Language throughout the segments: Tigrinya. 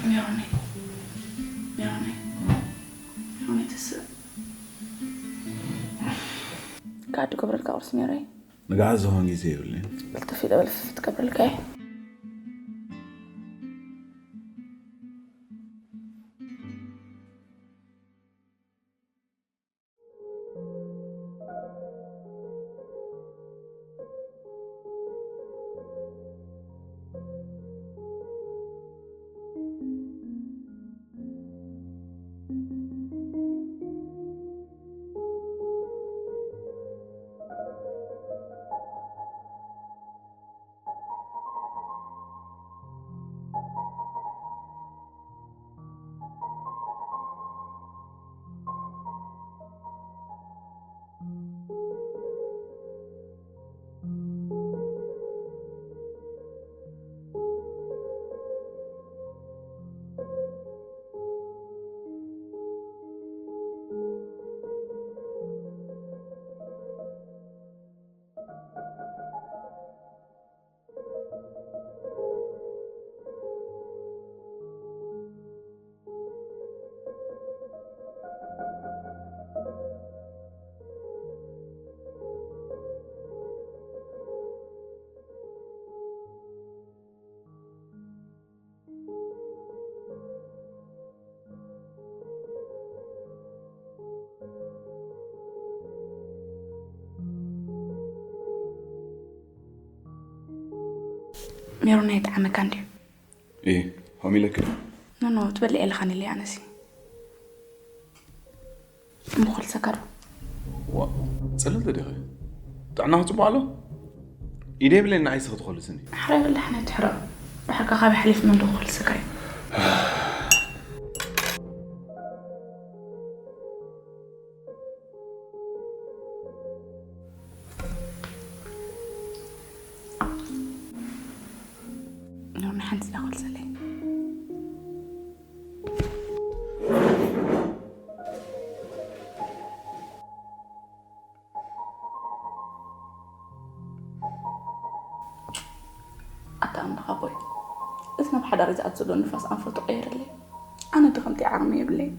ሜሮነይ፣ ሜሮነይ፣ ሜሮነይ፣ ትስእ። ከኣ ድገብረልካ ቁርሲ ሜሮይ። ንግዓት ዝኾን ግዜ የብለይን። ቅልጥፍ ኢለ በልፍፍ ትገብረልካ እየ። ሜሮን ኣይጠዓመካን ድዩ? እ፣ ከምኡ ኢለኪ ዶ? ኖ፣ ኖ፣ ትበልዕ የለኻን ኢለ ኣነሲ። እሞ ክልሰካ ዶ? ዋ፣ ጽልልቲ ዲኺ? ጥዕናኺ ጽቡቕ ኣሎ? ኢደ የብለይን ንዓይሲ ክትኾልስኒ። ሕራይ በላሕ ናይ ትሕረቕ። ድሓርካ ካበይ ሓሊፍ መን ዶ ክኾልሰካ እዩ? ኖ፣ ንሓንቲ እያ ክኾልሰለይ። ኣታ ኣምላኽ ኣቦይ፣ እዚ ናብ ሓዳረይ ዝኣቱ ዘሎ ንፋስ ኣንፈቱ ቀይረለይ። ኣነ ድኸምቲ ዓቕሚ የብለይ።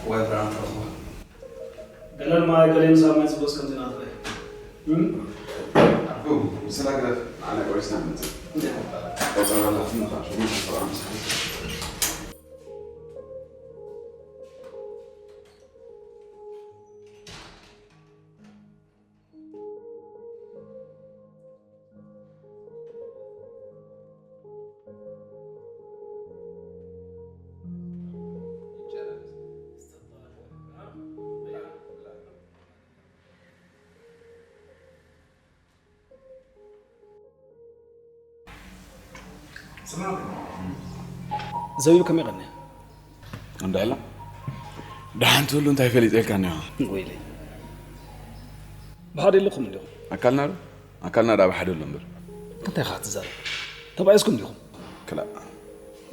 ዋይ ብርሃን ተረኽባ። ገለን ማይ ገለን ሳብ ናይ ጽቡስ ከምዚ ናትረይ። እም? ኣቦ፣ ምስላ ግደፍ፣ ንዓና ቆሪስና ንመጽእ። እንዴ? ቆጸራ ላፍና ኻብ ሽጉርቲ ተራ ምሳሌ። ዘቢብ ከመይ ቀኒያ? እንዳ ኢላ ደሓን ትህሉ እንታይ ፈሊጠልካ እኒሆ? ወይለይ። ብሓደ ኣለኹም እንዲኹም። ኣካልና ዶ? ኣካልና ዳ ብሓደ ኣሎ እምበር። እንታይ ኢኻ ትዛረብ? ተባኢስኩም እንዲኹም። ክላእ።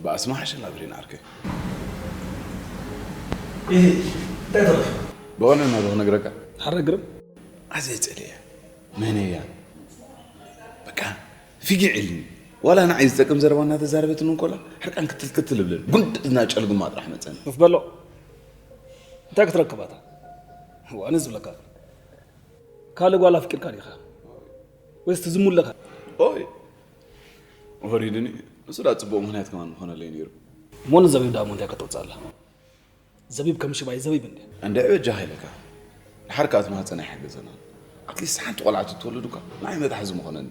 ብኣስማ ሓሸላ ብሬን ዓርከይ። ኢሂ፣ እንታይ ተረፈ? ብቐንዕና ዶ ክነግረካ? ሓረ ግርም። ኣዘይ ጸልየ። መን እያ? በቃ ፊጊዕ ኢልኒ። ዋላ ንዓይ ዝጠቅም ዘረባ እናተዛረበትኒ እንኮላ ሕርቃን ክትል ክትል እብለኒ። ጉንድ እዝና ጨልጉማ ጥራሕ መጸኒ። ኮፍ በሎ። እንታይ ክትረክባታ? ዋኒ ዝብለካ። ካልእ ጓል ኣፍቂርካ ዲኻ? ወይስ ትዝሙ ኣለካ? ኦይ። ወሪድኒ። ንሱ ዳ ጽቡቕ ምኽንያት ከማን ምኾነለይ ነይሩ። እሞ ንዘቢብ ዳሞ እንታይ ከተውጽእ ኣላ? ዘቢብ ከም ሽባይ ዘቢብ እንድያ። እንድዒ በጃኻ ኢለካ። ድሓር ከኣ እቲ ማህጸን ኣይሓገዘናን። ኣትሊስት ሓንቲ ቆልዓ ትትወለድ እኳ ንዓይ መትሓዚ ምኾነኒ።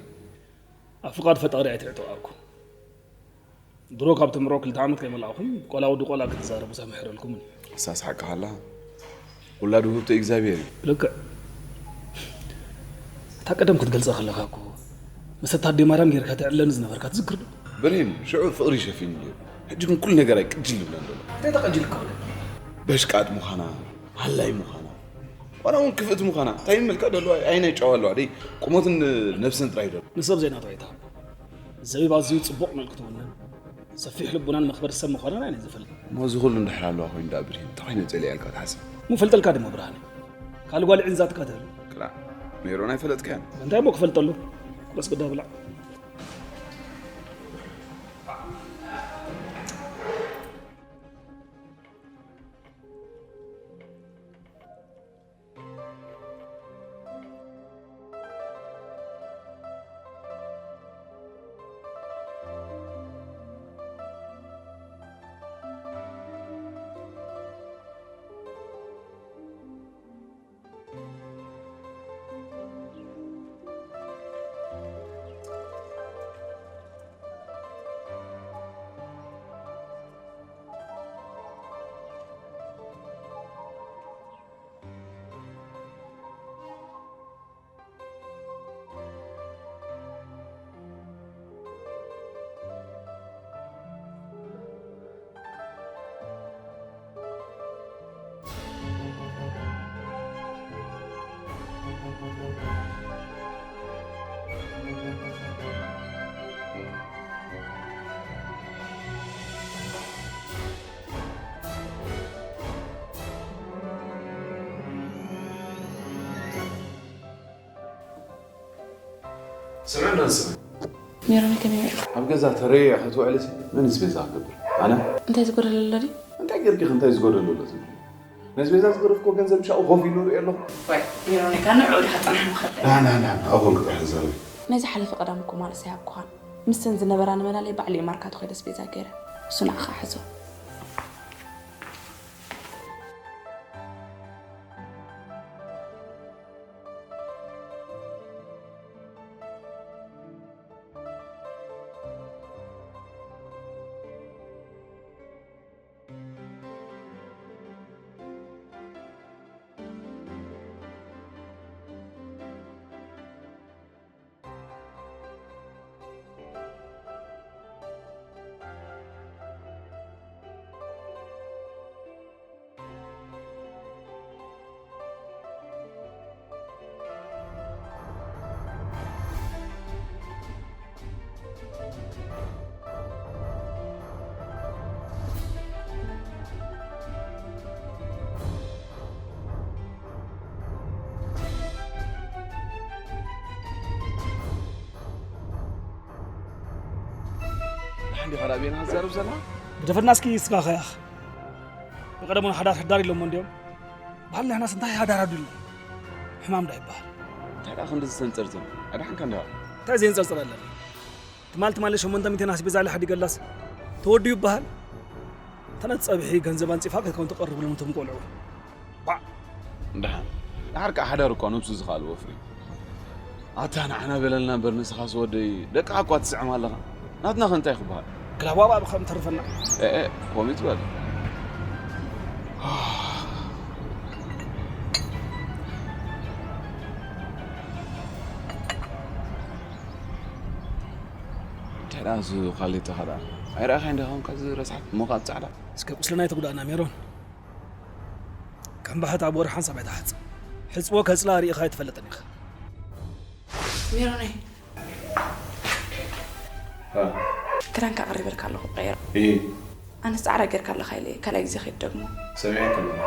ኣብ ፍቓድ ፈጣሪ ኣይትዕጠቕ ኣኩ። ድሮ ካብ ተምርዖ ክልተ ዓመት ከይመላእኹም ቆልዓ ወዲ ቆልዓ ክትዛረቡ ሰምሕረልኩምን እዩ። ኣሳስሓቅኻ ኣላ። ውላድ ውህብቶ እግዚኣብሔር እዩ። ልክዕ። እታ ቀደም ክትገልጻ ከለኻ እኮ መሰታ ኣደይ ማርያም ጌርካ ትዕለኒ ዝነበርካ ትዝክር ዶ? ብርሂን፣ ሽዑ ፍቕሪ ሸፊኑ ነይሩ። ሕጂ ግን ኩሉ ነገራይ ቅጅል ይብለን ዘሎ። እንታይ ተቐጂልካ? በሽቃጥ ምዃና፣ ሃላይ ምዃና፣ ዋላ እውን ክፍእቲ ምዃና እንታይ ይመልካ ደለዋ? ዓይነይ ጨዋ ኣለዋ ደይ ቁመትን ነብስን ጥራይ ደሎ። ንሰብ ዘይናቱ ኣይትሃቦ። ዘቢብ ኣዝዩ ጽቡቕ መልክቲ ውንን ሰፊሕ ልቡናን መኽበሪ ሰብ ምዃና ናይ ዝፈልጥ። እሞ እዚ ኩሉ እንድሕር ኣለዋ ኮይኑ ደኣ ብርሂን እንታይ ኮይነ ጸሊኣልካ ትሓስብ? እሞ ፈልጠልካ ድማ ብርሃነ። ካልእ ጓል ዕንዛትካ ትህሉ። ክላ ሜሮን ኣይፈለጥካያን? እንታይ እሞ ክፈልጠሉ? ቁረስ ግዳ ብላዕ። ስምዕና ንስምዕ። ሜሮን ከመይ ውዒልካ? ኣብ ገዛ ተረየ ክትውዕልሲ መን ስቤዛ ክገብር? ኣነ? እንታይ ዝጎደለ ኣሎ ድዩ? እንታይ ጌርኪ እንታይ ዝጎደለ ኣሎ ትብሊ? ነዚ ቤዛ ዝገረፍኮ ገንዘብ ሻኡ ኮፍ ኢሉ ርኢ ኣለኹ። ወይ፣ ሜሮን፣ ካብ ንዕኡ ዲኻ ጥራሕ ምኸደ? ና፣ ና፣ ና፣ ና፣ ኣብኡ ጥራሕ ንዛረብ። ነዚ ሓለፈ ቀዳም እኮ ማለት ኣይሃብኩኻን። ምስተን ዝነበራ ንመላለይ ባዕለይ ማርካቶ ከይደ ኣስቤዛ ገይረ። እሱ ንዓኻ ሕዞ። ደሓን ዲኻ ራብየና ዝዛረብ ዘላ? ግደፈና እስኪ ስጋኸ ያኽ። ብቐደሙን ሓዳር ሕዳር ኢሎሞ እንድዮም። ባህል ንሕናስ እንታይ ሓዳር ኣዱልና? ሕማም ዳ ይበሃል? እንታይ ደኣ ክንዲ ዝተንጸርጽር? ኣድሓንካ እንድኻ? እንታይ ዘየንጸርጽር ኣለኒ? ትማል ትማል ሸሞንተ ሚእቲ ኣስቤዛ ኢለ ሓዲገላስ ተወዲኡ ይበሃል? ተነ ጸብሒ ገንዘብ ኣንጺፋ ክትከውን ትቐርብሎም እቶም ቆልዑ። ባዕ! ደሓን። ደሓር ከኣ ሓዳር እኳ ነብሱ ዝኸኣል ወፍሪ። ኣታ ንዓና በለልና እምበር ንስኻስ ወደይ ደቅኻ እኳ ትስዕም ኣለኻ። ናትና ከ እንታይ ክበሃል? ክላዋባ ብኸም ተርፈና። ኤ፣ ኤ፣ ኮሚት በል። እንታይ ዳስ ኳሊቲ ኸዳ ኣይረኣኻይ እንዲኻ ኸዚ ረስሓት ሞኻት ጻዕዳ። እስከ ቁስልና ኣይተጉዳእና ሜሮን። ከም ባሕት ኣብ ወርሒ ሓንሳብ ኣይትሓጽብ። ሕጽቦ ከጽላ ርኢኻ ኣይትፈልጥን ኢኻ። ሜሮነይ፣ ክዳንካ ኣቕሪበልካ ኣለኹ ቀይር። ኣነስ ጻዕዳ ጌርካ ኣለኻ ኢለ ካልኣይ ግዜ ከይት ደግሞ። ሰሚዐ ከለና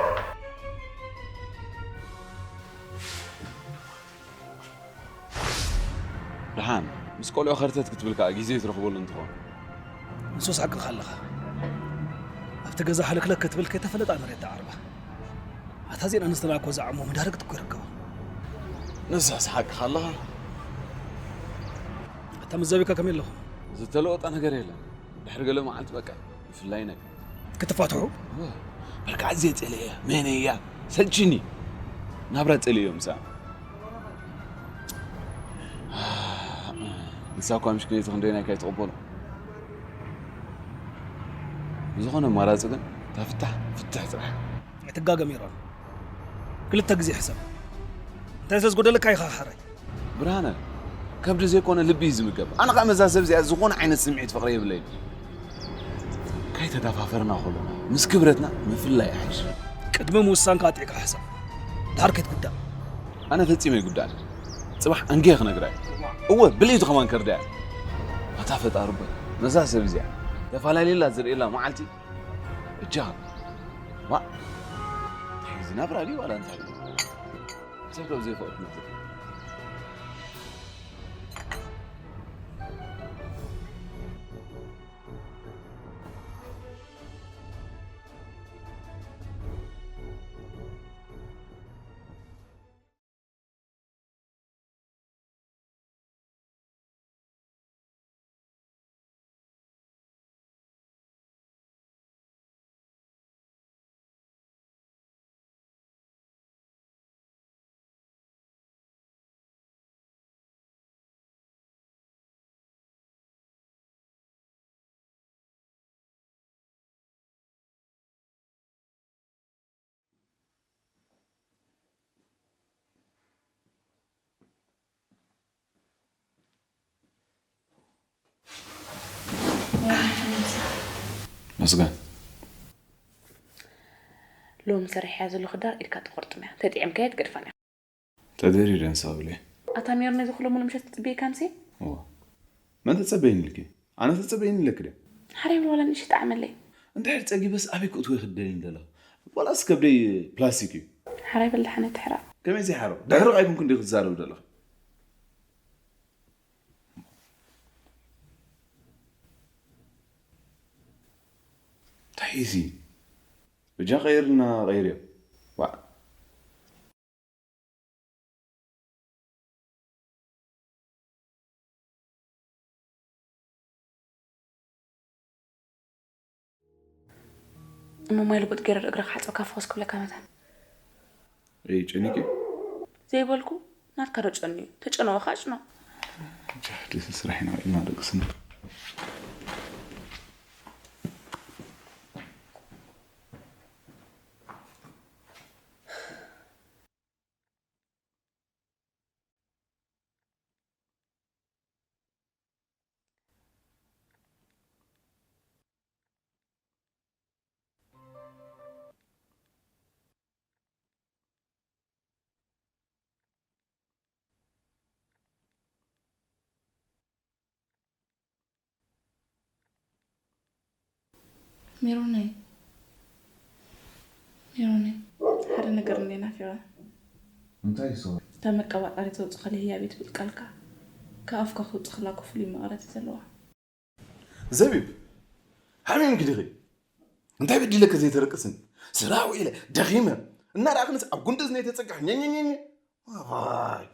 ደሓን ምስ ቆልዑ ኸርተት ክትብል ከኣ ግዜ ትረኽበሉ እንትኾን። ንሱስ ሓቅኻ ኣለኻ። ኣብቲ ገዛ ሃለክለክ ክትብል ከይተፈለጣ መሬት ትዓርባ። ኣታ ዜና ንዝተላእኮ ዝዓሞ መዳርግቲ እኮ ይርከቦ። ንሳስ ሓቅኻ ኣለኻ። ኣታ ምስ ዘቢካ ከመይ ኣለኹ? ዝተለወጠ ነገር የለን። ድሕሪ ገለ መዓልቲ በቃ ብፍላይ ነገር ክትፋትሑ በርካ ኣዝየ ጸልየ መነ እያ ሰልችኒ ናብራ ጸልዮም ሳ ንሳ እኳ ምሽ ክልተ ክንደይ ናይካ ይትቕበሎ ብዝኾነ ኣማራፂ ግን እታ ፍታሕ ፍትሕ ጥራሕ ኣይትጋገ ሜሮን ክልተ ግዜ ሕሰብ እንታይ ስለ ዝጎደለካ ኢኻ ሓራይ ብርሃነ ከብዲ ዘይኮነ ልቢ እዩ ዝምገብ ኣነ ከዓ መዛ ሰብ እዚኣ ዝኾነ ዓይነት ስምዒት ፍቕሪ የብለይን ከይተዳፋፈርና ከሎና ምስ ክብረትና ምፍላይ ይሓይሽ ቅድሚ ምውሳንካ ኣጥዕካ ሕሰብ ዳር ከይትጉዳእ ኣነ ፈጺመ ይጉዳእ ጽባሕ ኣንጊየ ክነግራ እየ እወ ብልይቲ ከማን ከርዳ እያ ኣታ ፈጣሪ ቦይ መዛ ሰብ እዚኣ ተፈላለየላ ዝርእየላ መዓልቲ እጃ ዋ እንታይ ዝናብራ ድዩ ዋላ እንታይ ሰብ ካብ ዘይፈቕድ መጽእ መስገን ሎሚ ሰሪሐያ ዘለኹ ዳር ኢድካ ትቆርጥም እያ ተጥዒምካያ ትገድፋን እያ ተደሪረ ንሳ ብለ ኣታ ሜር ነዚ ኩሎ ሙሉ ምሸት ትጽበየካ ንሲ እዋ መን ተጸበይኒ ኢልኪ ኣነ ተጸበይኒ ኢለኪ ደ ሓረይ ብል ዋላ ንእሽ ጣዕመለይ እንድሕር ጸጊበስ ኣበይ ክእትወ ክደልኒ ደለኹ ዋላስ ከብደይ ፕላስቲክ እዩ ሓራይ በል ደሓነ ትሕራቕ ከመይ ዘይሓርቕ ድሕርቕ ኣይኮንኩ እንዲ ክትዛረብ ደለኹ እንታይ እዚ በጃ ቀይርልና ቀይርዮ ዋዕ እሞ ማይ ልቡጥ ገይረ እግረ ክሓፅበካ ፈወስ ክብለካ መታን ጨኒቂ ዘይበልኩ ናትካ ዶ ጨንዩ ተጨነወ ከዓ ጭኖ ስራሕ ኢና ኢና ደቂ ስኒ ሜሮነይ ሜሮነይ ሓደ ነገር እንደ ናፊቐ እንታይ ሶ እታ መቀባጣሪ ተውፅኸለ ህያብ ትብል ቃልካ ካብ ኣፍካ ክውፅኽላ ክፍሉይ መቐረት እዩ ዘለዋ ዘቢብ ሓሚምኪ ዲኺ እንታይ በዲለኪ ዘይተረቅስን ስራሕ ውዒለ ደኺመ እናረኣኽንስ ኣብ ጉንዲ እዝነይ ተፀግሕ ኘኘኘኘ ዋይ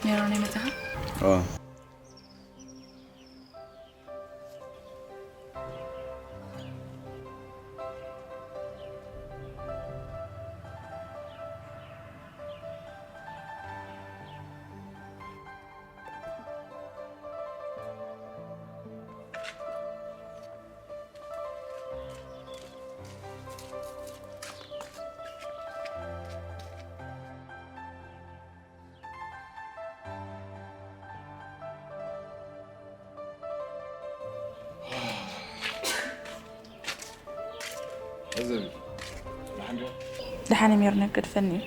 ሜሮን ይመጣኻ? ደሓን ሜሮን፣ ገድፈኒ እዩ።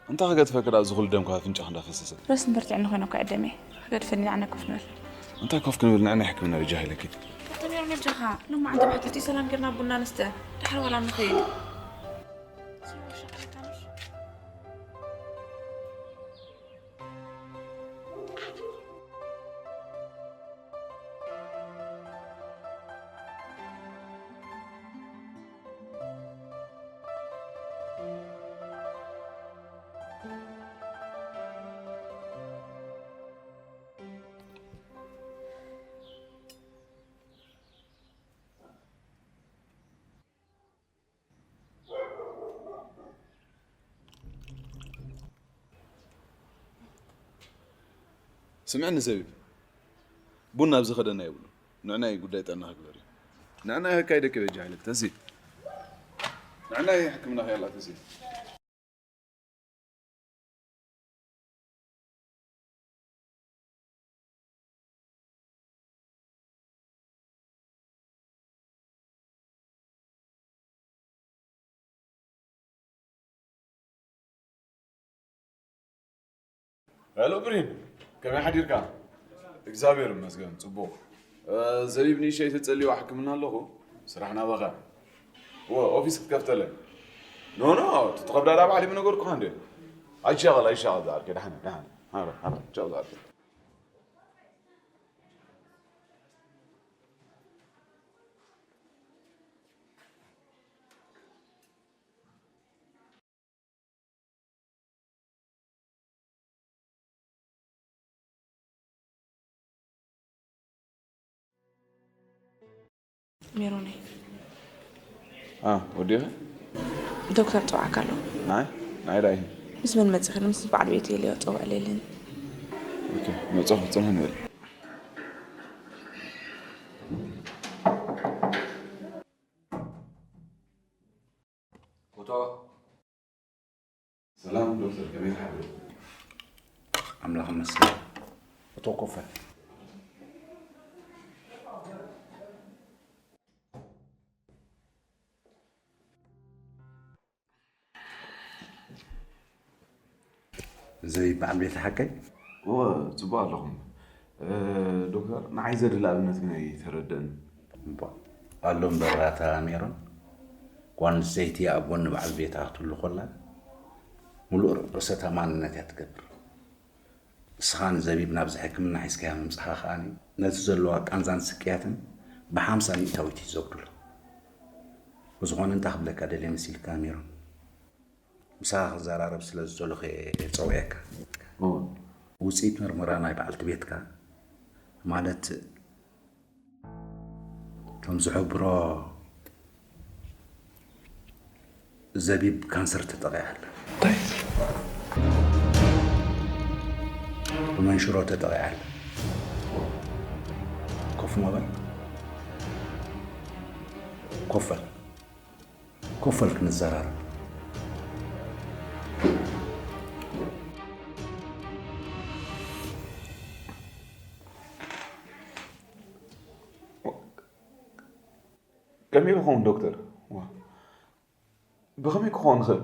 እንታይ ክገድፈኪ ደኣ፣ እዚ ኩሉ ደምካ ኣፍንጫኻ እንዳፈሰሰ? ረስን በርቲዕኒ ኮይነ እኮ ዕደመ። ክገድፈኒ ንዓና ኮፍ ንበል። እንታይ ኮፍ ክንብል፣ ንዕና ሕክምና በጃ ኢለኪ። ኣቶ ሜሮን በጃኻ፣ ሎማዓንቲ ብሕትርቲ ሰላም ጌርና ቡና ንስተ። ድሓር ዋላ ንኸይድ። ስምዕኒ ዘቢብ፣ ቡን ኣብዚ ከደና የብሉ። ንዕናይ ጉዳይ ጥዕና ክግበር እዩ። ንዕናይ ህካይ ደቂ በጃ ኢለክ ተሲ። ንዕናይ ሕክምና ከያላ ተሲ። ሄሎ ብሪን፣ ከመይ ሓዲርካ? እግዚኣብሔር ይመስገን፣ ጽቡቕ። እ፣ ዘቢብ ንእሽተይ ተጸልይዋ ሕክምና ኣለኹ። ስራሕ ናባኻ። እወ፣ ኦፊስ ክትከፍተለይ። ኖ፣ ኖ፣ እቲ ተቐብዳዳ ባዕሊ ምነገርኩኻ እንዴ? ኣይሻቐል፣ ኣይሻቐል ዝኣርከ፣ ደሓን፣ ደሓን። ሃረ፣ ሃረ፣ ቻው ዝኣርከ። ሜሮነይ። አ፣ ወዲኻ? ዶክተር ጸዋዕካ ኣሎ። ናይ? ናይ ዳይ? ምስ መን መጺኺ? ምስ በዓል ቤት ኢለዮ ጸውዕ ለልን። ኦኬ፣ መጻኹ ጽንሕ ንበል። ፎቶ። ሰላም ዶክተር፣ ከመይ ትሓድሩ? ኣምላኽ ይመስገን። እቶ ኮፈ። ዘይ በዓል ቤት ሓቀይ? እወ፣ ጽቡቕ ኣለኹም። እ፣ ዶክተር፣ ንዓይ ዘድሊ ኣብነት ግን ኣይተረድእን። እባ፣ ኣሎ እምበር ኣታ ሜሮን፣ ጓል ኣንስተይቲ ኣብ ጎኒ በዓል ቤታ ክትህሉ ከላ፣ ምሉእ ርእሰ ተኣማንነት እያ ትገብር። ንስኻ ንዘቢብ ናብዚ ሕክምና ሒዝካዮ ምምጻኻ ከኣ፣ ነቲ ዘለዋ ቃንዛን ስቅያትን ብሓምሳ ሚእታዊት እዩ ዘጉድሎ። ብዝኾነ እንታይ ክብለካ ደልየ መሲልካ ሜሮን? ምሳኻ ክዘራረብ ስለ ዝደለኹ እየ ጸዊዐካ። እወ። ውጽኢት ምርመራ ናይ በዓልቲ ቤትካ፣ ማለት ከም ዝሕብሮ፣ ዘቢብ ካንሰር ተጠቒዓ ኣላ። እንታይ? ብመንሽሮ ተጠቒዓ ኣላ። ኮፍ ሞ በል። ኮፍ በል። ኮፍ በል ክንዘራረብ። ከመይ ክኸውን ዶክተር? ዋ፣ ብኸመይ ክኸውን ይኽእል?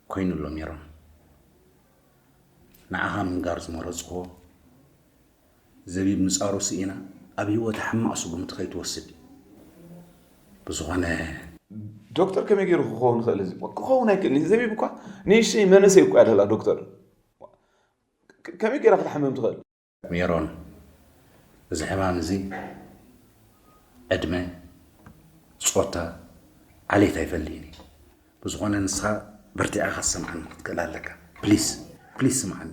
ኮይኑ ኣሎ ሜሮን። ንዓኻ ምንጋር ዝመረጽክዎ፣ ዘቢብ ምጻሩ ስኢና ኣብ ህይወታ ሕማቕ ስጉምቲ ከይትወስድ እዩ። ብዝኾነ፣ ዶክተር፣ ከመይ ገይሩ ክኸውን ይኽእል? እዚ ክኸውን ኣይክእልን እዩ። ዘቢብ እኳ ንእሽተይ መንእሰይ እኳ እያ ደላ ዶክተር። ከ-፣ ከመይ ገይራ ክትሓምም ትኽእል? ሜሮን፣ እዚ ሕማም እዚ ዕድመ፣ ጾታ፣ ዓሌት ኣይፈልይን እዩ። ብዝኾነ ንስኻ በርቲዕኻ ክትሰምዓኒ ክትክእል ኣለካ። ፕሊስ፣ ፕሊስ ስምዓኒ።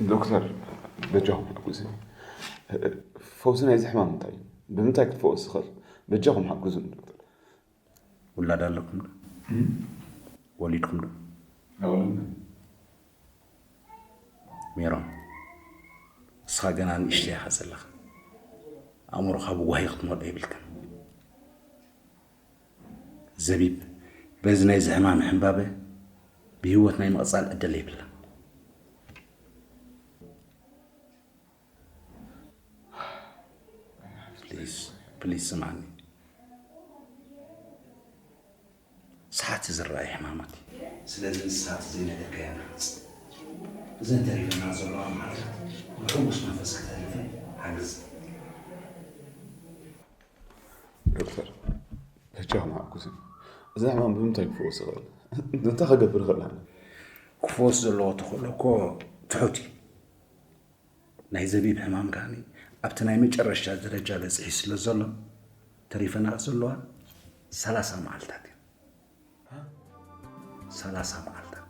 ዶክተር፣ በጃኹም ሓግዙኒ። ፈውሲ ናይዚ ሕማም እንታይ እዩ? ብምንታይ ክትፈወስ ትኽእል? በጃኹም ሓግዙኒ ዶክተር። ውላድ ኣለኩም ዶ? ወሊድኩም ዶ? ሜሮን፣ ንስኻ ገና ንእሽተይ ኢኻ ዘለኻ። ኣእምሮኻ ብጓሂ ክትመልኦ የብልካን። ዘቢብ፣ በዚ ናይዚ ሕማም ሕምባበ ብህይወት ናይ ምቕጻል ዕድል የብላን። ፕሊዝ፣ ፕሊዝ ስምዓኒ። ሰሓቲ ዝረኣይ ሕማማት እዩ። ስለዚ ንሳ እቲ ዘይነገርካያ ምሓጽ። እዘን ተሪፈና ዘለዋ መዓልታት ብሕጉስ መንፈስ ከተሕልፈን ሓግዝ። ዶክተር፣ በጃኹም ሓግዙኒ። እዚ ሕማም ብምንታይ ክፍወስ ይኽእል? እንታይ ክገብር ይኽእል ኣነ? ክፍወስ ዘለዎ ተኽእሎ እኮ ትሑት እዩ። ናይ ዘቢብ ሕማም ከኣ ኣብቲ ናይ መጨረሽታ ደረጃ በጺሑ ስለ ዘሎ፣ ተሪፈና ዘለዋ ሰላሳ መዓልታት እዩ። ሰላሳ መዓልታት።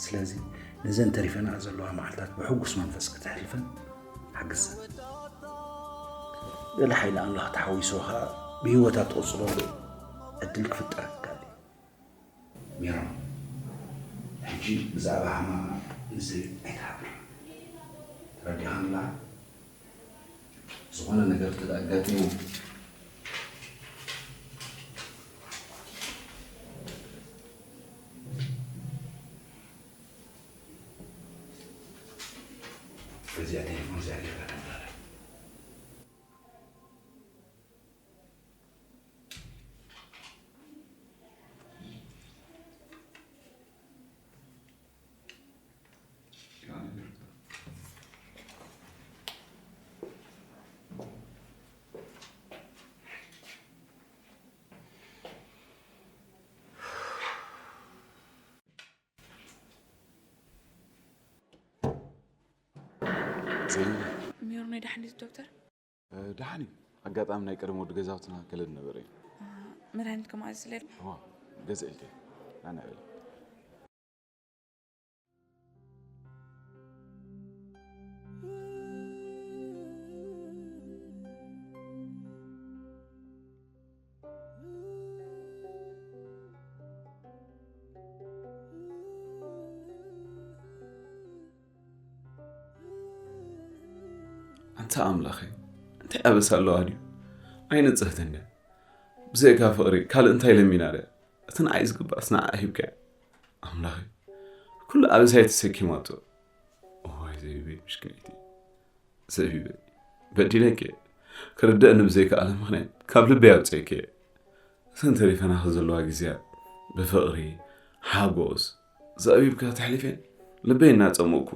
ስለዚ ነዘን ተሪፈና ዘለዋ መዓልታት ብሕጉስ መንፈስ ከተሕልፈን ሓግዘን። ገለ ሓይሊ ኣምላኽ ተሓዊስዎ ኸኣ ብህይወታ ትቕጽለሉ ዕድል ክፍጠረካ እዩ። ሜሮን፣ ሕጂ ብዛዕባ ሕማማ ንዘቢብ ኣይትሓብር። ተረዲኻንላ? ዝኾነ ነገር እንተ ኣጋጢሙ በዚኣ ቴሌፎን እዚኣ ጌርካ ተመላለስ። ዘይኒ፣ ሜሮን ናይ ዳሕንዲት ዶክተር ደሓን እዩ። ኣጋጣሚ ናይ ቀደም ወዲ ገዛውትና ከለድ ነበረ እዩ። መድሃኒት ከማዚ ስለ እዋ፣ ገዛ ኢልከ ናና ኢለ። ኣንታ ኣምላኸይ፣ እንታይ ኣበሳ ኣለዋ ድዩ? ኣይንጽህትን ድያ? ብዘይካ ፍቕሪ ካልእ እንታይ ለሚና ድያ? እቲ ንዓይ ዝግባእስ ንዓ ሂብካያ። ኣምላኸይ፣ ኩሉ ኣበሳይ ተሰኪማቶ። እዋይ ዘቢበይ፣ ምሽክነይቲ ዘቢበይ፣ በዲለኪ። ክርደእኒ ብዘይከኣለ ምኽንያት ካብ ልበይ ኣውፅእኪ። እተን ተሪፈናኺ ዘለዋ ግዜያት ብፍቕሪ፣ ሓጎስ፣ ዘዕቢብካ ተሕሊፈን ልበይ እናጸመኩ፣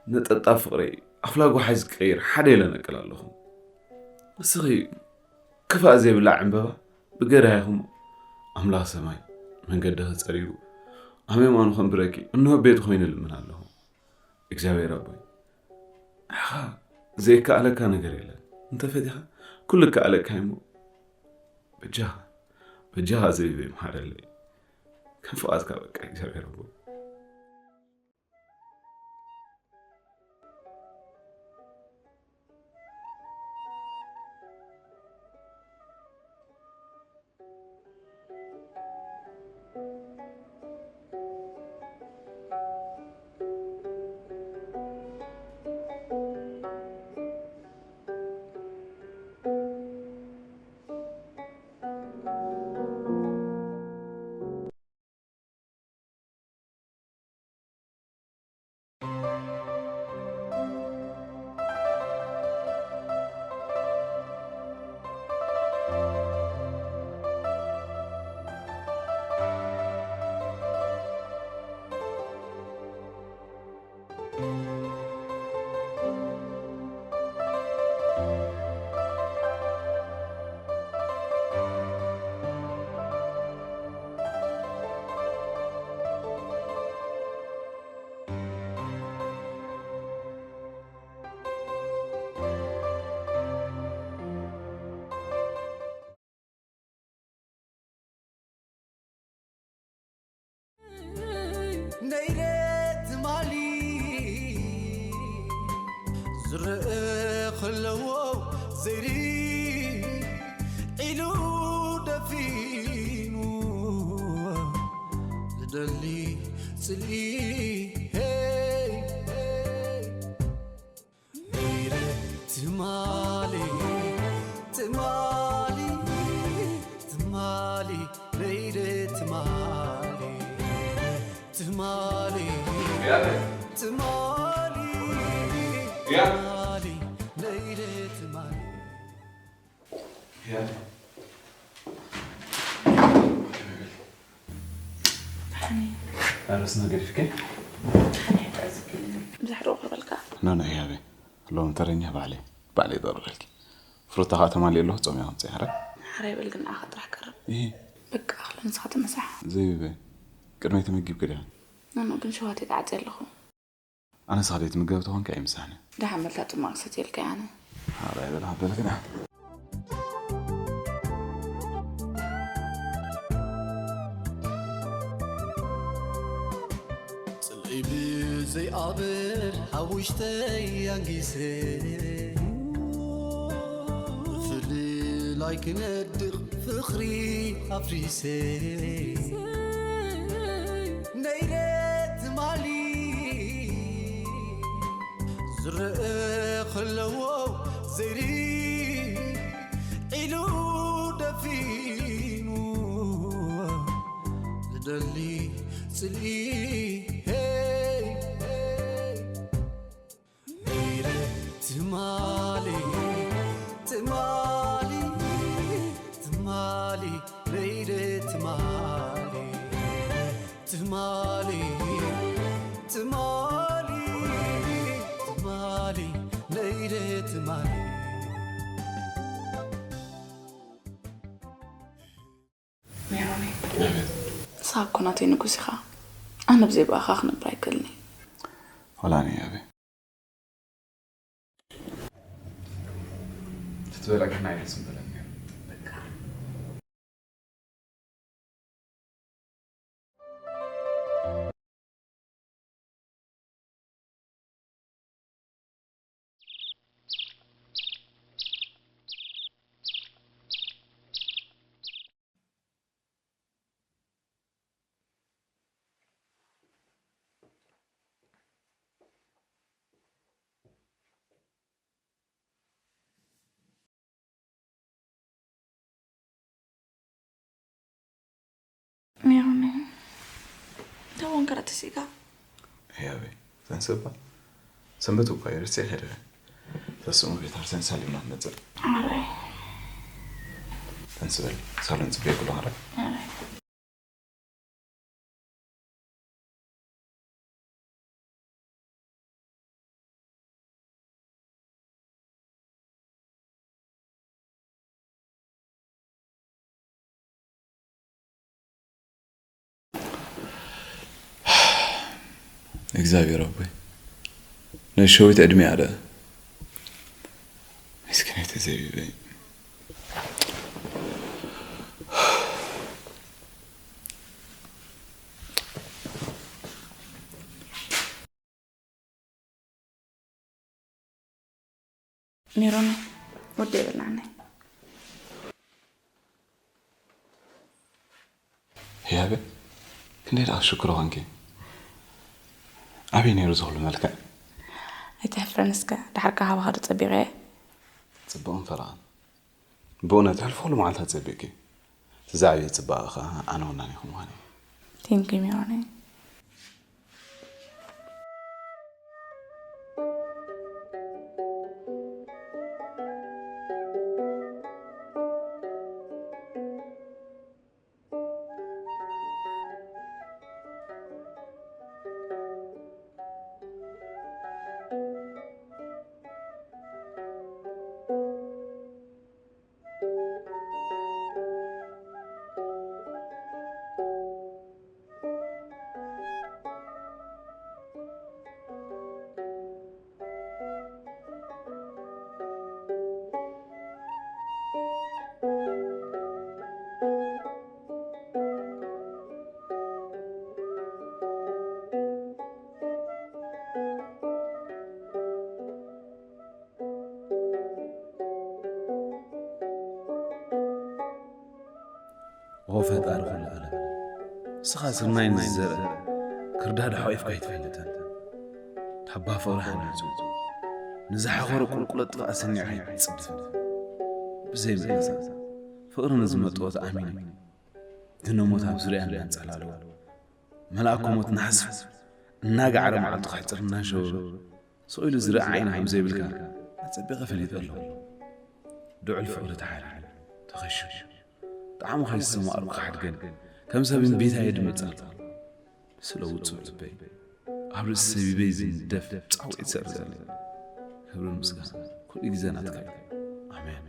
ነጠብጣብ ፍቕረይ ኣፍላ ጓሓይ ዝቀይር ሓደ ኢለ ነቅል ኣለኹ። ንስኺ ክፋእ ዘይብላ ዕምበባ ብገዳይኹም ኣምላኽ ሰማይ መንገድኺ ጸሪጉ ኣብ የማኑ ከንብረኪ እንሆ ቤቱ ኮይኑ ልምን ኣለኹ። እግዚኣብሔር ኣቦይ፣ ንዓኻ ዘይከኣለካ ነገር የለን። እንተፈቲኻ ኩሉ ይከኣለካ እሞ በጃኻ በጃኻ ዘይበይ መሓረለይ። ከም ፍቓድካ በቃ እግዚኣብሔር ኣቦይ። ነይረ ትማሊ ዝረአ ከለዎ ዘይሪ ዒሉ ደፊኑ ዝደሊ ጽልኢ ሄይ ሄይ ነይረ ትማሊ ትማሊ ትማሊ ነይረ ትማሊ ትማሊ ትማሊ ትማሊ ነይረ ትማሊ ኣረስ ነገር ይፍከ ብዙሕ ዶ ክበልካ ኖ ኖ ህያበይ ሎም ተረኛ ባዕለይ ባዕለይ ይደርበልኪ ፍሩታ ከዓ ተማሊእ ኣለኹ ፆም እያ ከምፅእ ሕረ ሕራይ በል ግን ንዓኻ ጥራሕ ቀርብ ይሄ በቃ ኣኽለ ንስኻ ተመሳሕ ዘይብበ ቅድመይ ተመጊብ ክድያ ኖኖ ግን ሸዋት ይተዓፅየ ኣለኹ ኣነ ስኻ ዘይትምገብ ተኾንካ ኣይምሳሕኒ ደሓን በልካ ጥማቕ ክሰትየልካ እየ ኣነ ሕራይ በል ሃበል ግና ጽልኢ ብዘይኣብር ሓውሽተይ ኣንጊሰ ብፍልላይ ክነድቕ ፍቕሪ ኣፍሪሰ ነይረ ትማሊ ዝረአ ከለዎ ዘይሪ ዒሉ ደፊኑ ዝደሊ ጽልኢ ሄይ ሄይ ነይረ ትማሊ ትማሊ ትማሊ ነይረ ትማሊ ትማሊ ትማሊ ትማሊ ነይረ ትማሊ ሜሮኒ ንስኻ እኮ ናተይ ንጉስ ኢኻ ኣነ ብዘይ ብኣኻ ክነብር ኣይክእልኒ ሆላኒ ያቤ ትትበላ ግን ዓይነት ስም በለኒ ሜሮኒ እንታይ ወንከራ ተሲእካ ህያበይ ተንስባ ሰንበት እኳ ይርሲ ሄደ ተስሙ ቤት ኣርሰን ሳሊምና ትመፅእ ኣረይ ተንስበል ሳሎን ፅበ ይብሉ ረ እግዚኣብሔር ኣቦይ ናይ ሸዊት ዕድሜ ኣደ ምስኪናይ ተዘቢበይ ሜሮን ወደ ይብልናኒ ህያበ ክንደይ ደኣ ሽክሮ ኾንኪ ኣበይ ነይሩ ዝኽሉ መልክዕ ኣይትሕፍረን እስከ ድሓር ካባኻ ዶ ጸቢቐ ጽቡቕን ፈረቓን ብእውነት ሕልፊ ኩሉ መዓልታት ጸቢቕኪ እቲ ዝዓበየ ጽባቐ ኸኣ ኣነ ወናኒኹ ምዃነይ ቴንኪ ሜሮን ኦ ፈጣሪ ኩሉ ዓለም፣ ንስኻ ስርናይ ንዝዘርአ ክርዳድ ሓቒፍካ ኣይትፈልጥን። ታባ ፍቕሪ ሓኒጹ፣ ንዝሓኾረ ቁልቁለት ጥፍኣት ሰኒዕካ ኣይትጽድፍን። ብዘይ ምርዛ፣ ፍቕሪ ንዝመጥኦ ተኣሚኑ፣ ድነ ሞት ኣብ ዙርያ እናንጸላለወ፣ መልኣኮ ሞት ናሕሱ እናጋዕረ መዓልቱ ከሕጽር እናሸወበ፣ ስቕ ኢሉ ዝርኢ ዓይኒ ከም ዘይብልካ ኣጸቢቐ ፈሊጠ ኣለኹ። ድዑል ፍቕሪ ተሓሪሩ፣ ተኸሺቡ፣ ጣዕሙ ከይሰማዕ ኣብ ክሓድገን ከም ሰብ እምቢታ የድምጽ ኣሎ። ስለ ውጹእ ልበይ፣ ኣብ ርእሲ ሰቢበይ ዝንደፍ ጻውዒት ሰርዘለይ። ክብርን ምስጋና ኩሉ ግዜ ናትካ እዩ። ኣሜን።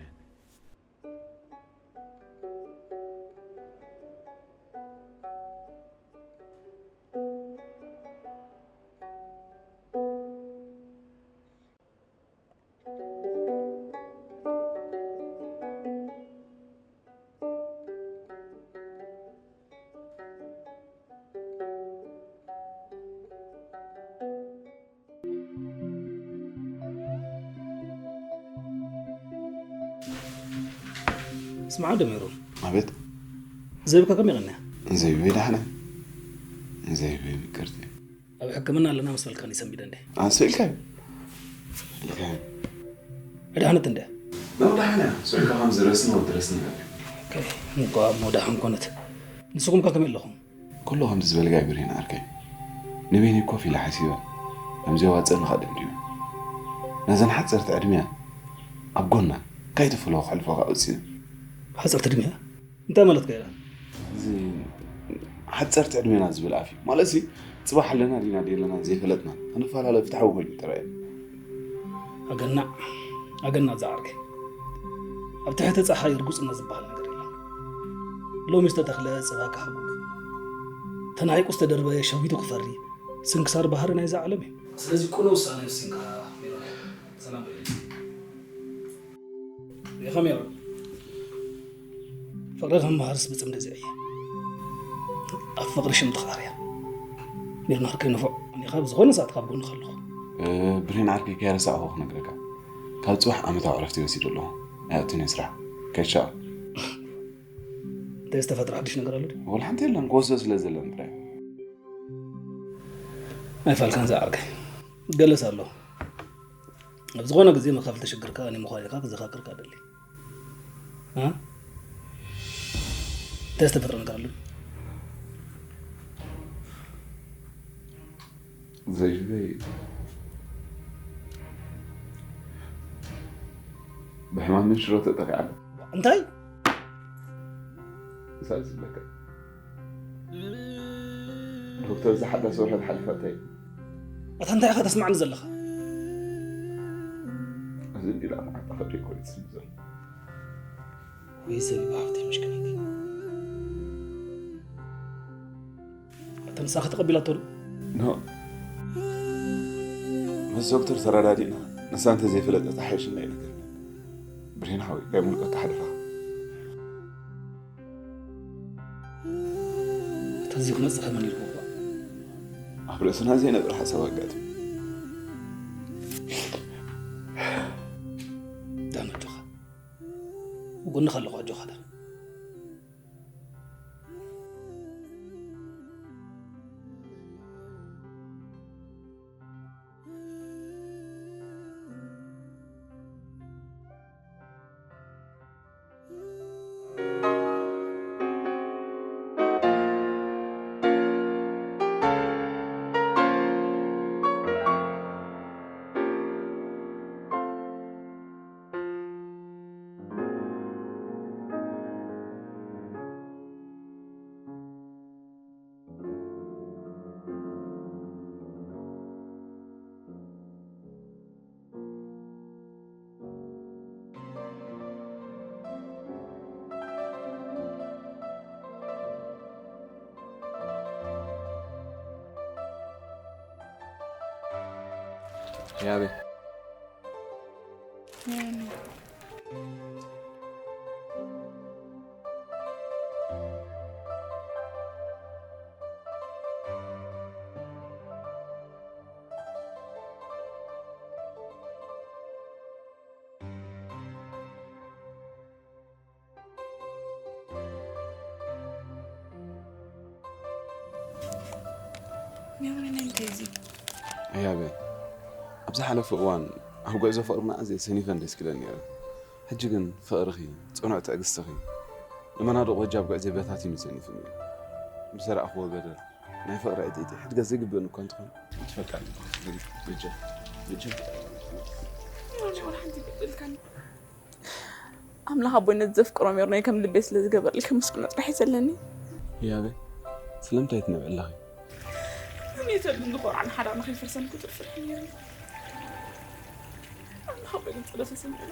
ስምዓ ደሚሩ። ኣቤት። ዘይብካ ከመይ ቀንያ? ዘይብበይ ዳሕነ። ዘይብበይ ምቅርቲ። ኣብ ሕክምና ኣለና ምስ በልካኒ ሰንቢደ እንደ። ኣንስኢልካ እዩ። ኢልካ እዩ። ኣድሓነት እንደ። ነው ዳሕነ። ስልካ ከም ዝረስነ ወዲ ረስነ ነበር። ኦኬ። እንኳ እሞ ደሓን ኮነት። ንስኹም ከ ከመይ ኣለኹም? ኩሉ ከምዚ ዝበልካ እዩ ብሬን ዓርከይ። ንቤኒ ኮፍ ኢለ ሓሲበ። ከምዚ የዋፅእኒ ከ ደምዲመ። ነዘን ሓፀርቲ ዕድሚያ ኣብ ጎና ካይትፍሎ ከሕልፎ ከ ኣውፂነ። ሓፀርቲ ዕድሚያ? እንታይ ማለትካ ኢላ? እዚ ሓፀርቲ ዕድሜና ዝብል ኣፍ እዩ። ማለት ሲ ፅባሕ ኣለና ዲና ደየለና ዘይፈለጥና ክንፈላለ ፍትሓዊ ኮይኑ ተራእየኒ። ኣገናዕ፣ ኣገናዕ ዝዓርከይ። ኣብ ትሕቲ ፀሓይ ርጉፅነት ዝበሃል ነገር የለን። ሎሚ ዝተተኽለ ፅባሕ ክሃጉግ፣ ተናዒቁ ዝተደርበየ ሸዊቱ ክፈሪ፣ ስንክሳር ባህሪ ናይዛ ዓለም እዩ። ስለዚ ቅኑዕ ውሳነ ወሲንካ ሜሮን። ሰላም በለኒ። ሪኢኻ ሜሮን፣ ፍቕሪ ከም ባህርስ ብፅምዲ ዝዕየ። ኣብ ፍቕሪ ሽም ተኻርያ። ሜሮን ዓርከይ ንፉዕ፣ ኣነ ካብ ዝኾነ ሰዓት ካብ ጎንኻ ኣለኹ። እ፣ ብሬን ዓርከይ ከይረሳዕኹ ክነግረካ። ካብ ፅባሕ ዓመታዊ ዕረፍቲ ወሲደ ኣለኹ። ኣይኣቱን እየ ስራሕ። ከይሻ። እንታይ ዝተፈጥረ ሓድሽ ነገር ኣሎ ድዩ? ወላ ሓንቲ የለን፣ ክወስዶ ስለ ዘለኒ ጥራይ። ኣይፋልካን ዝዓርከይ። ገለስ ኣሎ። ኣብ ዝኾነ ግዜ መኻፍል ተሸግርካ እኔ ምዃን ኢልካ ክዘኻክርካ ደሊ። እ? እንታይ ዝተፈጥረ ነገር ኣሎ? ዘይበይ ብሕማም ሽሮ ተጠቂዓ። እንታይ? እሳ ዝብለካ። ዶክተር ዝሓዳስ ወርሒ ዝሓለፈ እንታይ? ኣታ እንታይ ኢኻ ተስማዕኒ ዘለኻ? እዚ እንዲላ መዓጣ ከብደይ ቆሪጽ ስም ዘሎ። ወይ ሰብ ሃብተይ ምሽክነይቲ። ኣታ ንሳኺ ተቐቢላቶ ዶ? ኖ። ምስ ዶክተር ተረዳዲእና፣ ንሳ እንተዘይፈለጠት ኣይሓይሽን እዩ ነገር። ብሬን ሓወይ፣ ናይ ምልቀት ሓደራ። ተዚ ክመጽእ ከመን ኢልኩ እኳ። ኣብ ርእስና ዘይነብር ሓሳብ ኣጋጢሙ። ዳን ኣጆኻ። ጎንኻ ኣለኹ፣ ኣጆኻ ዳን። ያቤ ሜሮን፣ ናይ እንታይ እዚ? ኣያበ፣ ኣብ ዝሓለፈ እዋን ኣብ ጉዕዞ ፍቕርና ኣዝየ ሰኒፈን ደስ ክለን ነይረ። ሕጂ ግን ፍቕርኺ፣ ጽኑዕ ትዕግስትኺ፣ ንመናድቕ ወጃብ ጉዕዞ በታቲኑ ሰኒፉኒ እዩ። ብሰራእኽዎ በደል ናይ ፍቕሪ ዕጥይቲ ሕድገት ዘይግብእኒ እኳ እንተኾነ፣ ይትፈቃኒ። በጃ፣ በጃ። ሜሮን፣ ወላ ሓንቲ ይበደልካኒ። ኣምላኽ ኣቦይ ነቲ ዘፍቅሮ ሜሮነይ ከም ልበይ ስለ ዝገበረልኪ ምስግኖ ጥራሕ እዩ ዘለኒ። ያበ፣ ስለምንታይ ትነብዒ ኣለኺ? እኔ ተብን ዝኾርዓን ሓዳርና ከይፈርሰን ቁፅር ፍርሒ ነይሩ። ኣምላኽ ኣቦይ ግን ጸሎት ይሰምዐኒ።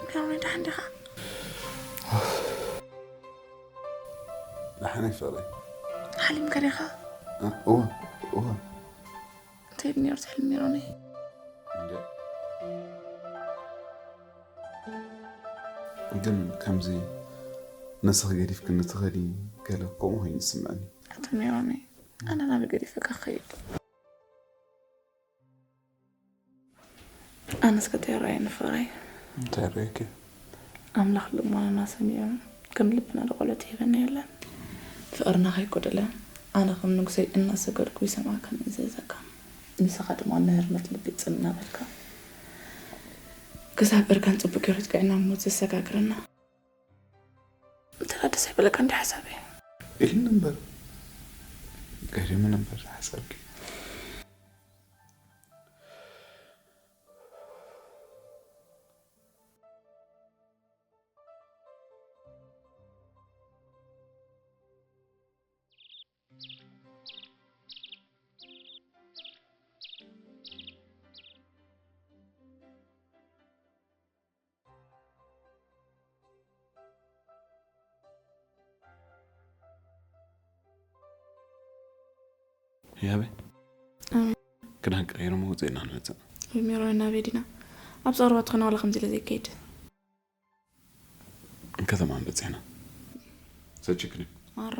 ሜሮን፣ ደሓን ዲኻ? ደሓን እየ ፍቕረይ። ሓሊምካ ዲኻ? እ፣ እወ፣ እወ። እንታይ እዩ ነይሩ እቲ ሕልሚ ሜሮነይ? እንደ ግን ከምዚ ነስኺ ገዲፍክኒ ትኸዲ ገለ ከምኡ ኮይኑ ይስምዐኒ። ኣቶ ሜሮነይ፣ ኣነ ናበይ ገዲፈካ ክኸይድ? ኣነስ ከ እንታይ ይረኣየኒ ፍቕረይ? እንታይ ይረኣየኪ? ኣምላኽ ልቦናና ሰሚዑ ከም ልብና ንቖልዑ ትህበና የለን። ፍቕርና ከይጎደለ ኣነ ከም ንጉሰይ እናሰገድኩ ይሰምዓካን እዝዘካን። ንስኻ ድማ ንህርመት ልቢ ጽን እናበልካ ክሳብ እርጋን ጽቡቕ ገይሩ ትግዕና ሞት ዘሰጋግረና። እንተ ደኣ ደስ ኣይበለካ እንዲ ሓሳበይ። ኢልኒ እምበር፣ ገሪሙኒ እምበር ሓሳብኪ። ያበይ? ኣሜን። ክዳን ቀይሩ መውፅእና ንመፅእ። ወይ ሜሮን፣ ናበይ ዲና? ኣብ ፀርባ ትኾና ዋላ ከምዚ ኢለ ዘይከይድ። ከተማ በፂሕና። ሰችክኒ። ማራ።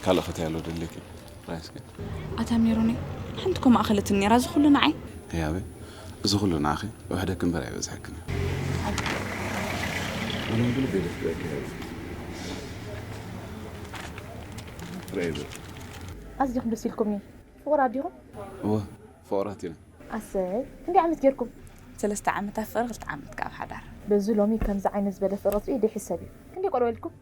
ካልእ ኸታይ ኣሎ ደለኪ? ራይስኪ። ኣታ ሜሮነይ፣ ሓንቲ ኮ ማእኸለትን ነይራ፣ እዚ ኩሉ ንዓይ? ህያበይ፣ እዚ ኩሉ ንዓኺ ውሕደኪ እምበር ኣይበዝሐክን እዩ። ኣነ ብልቢ የፍቅረኪ ህያበይ። ፍቕረይ ይበል። ኣዝኹም ደስ ኢልኩምኒ። ፍቑራት ዲኹም? እወ፣ ፍቑራት ኢና። ኣሰይ፣ ክንደይ ዓመት ጌርኩም? ሰለስተ ዓመት ኣብ ፍቕሪ፣ ክልተ ዓመት ከኣ ኣብ ሓዳር። በዚ ሎሚ ከምዚ ዓይነት ዝበለ ፍቕሪ ርእዩ ደይሕሰብ እዩ። ክንደይ ቆልዑ ወሊድኩም?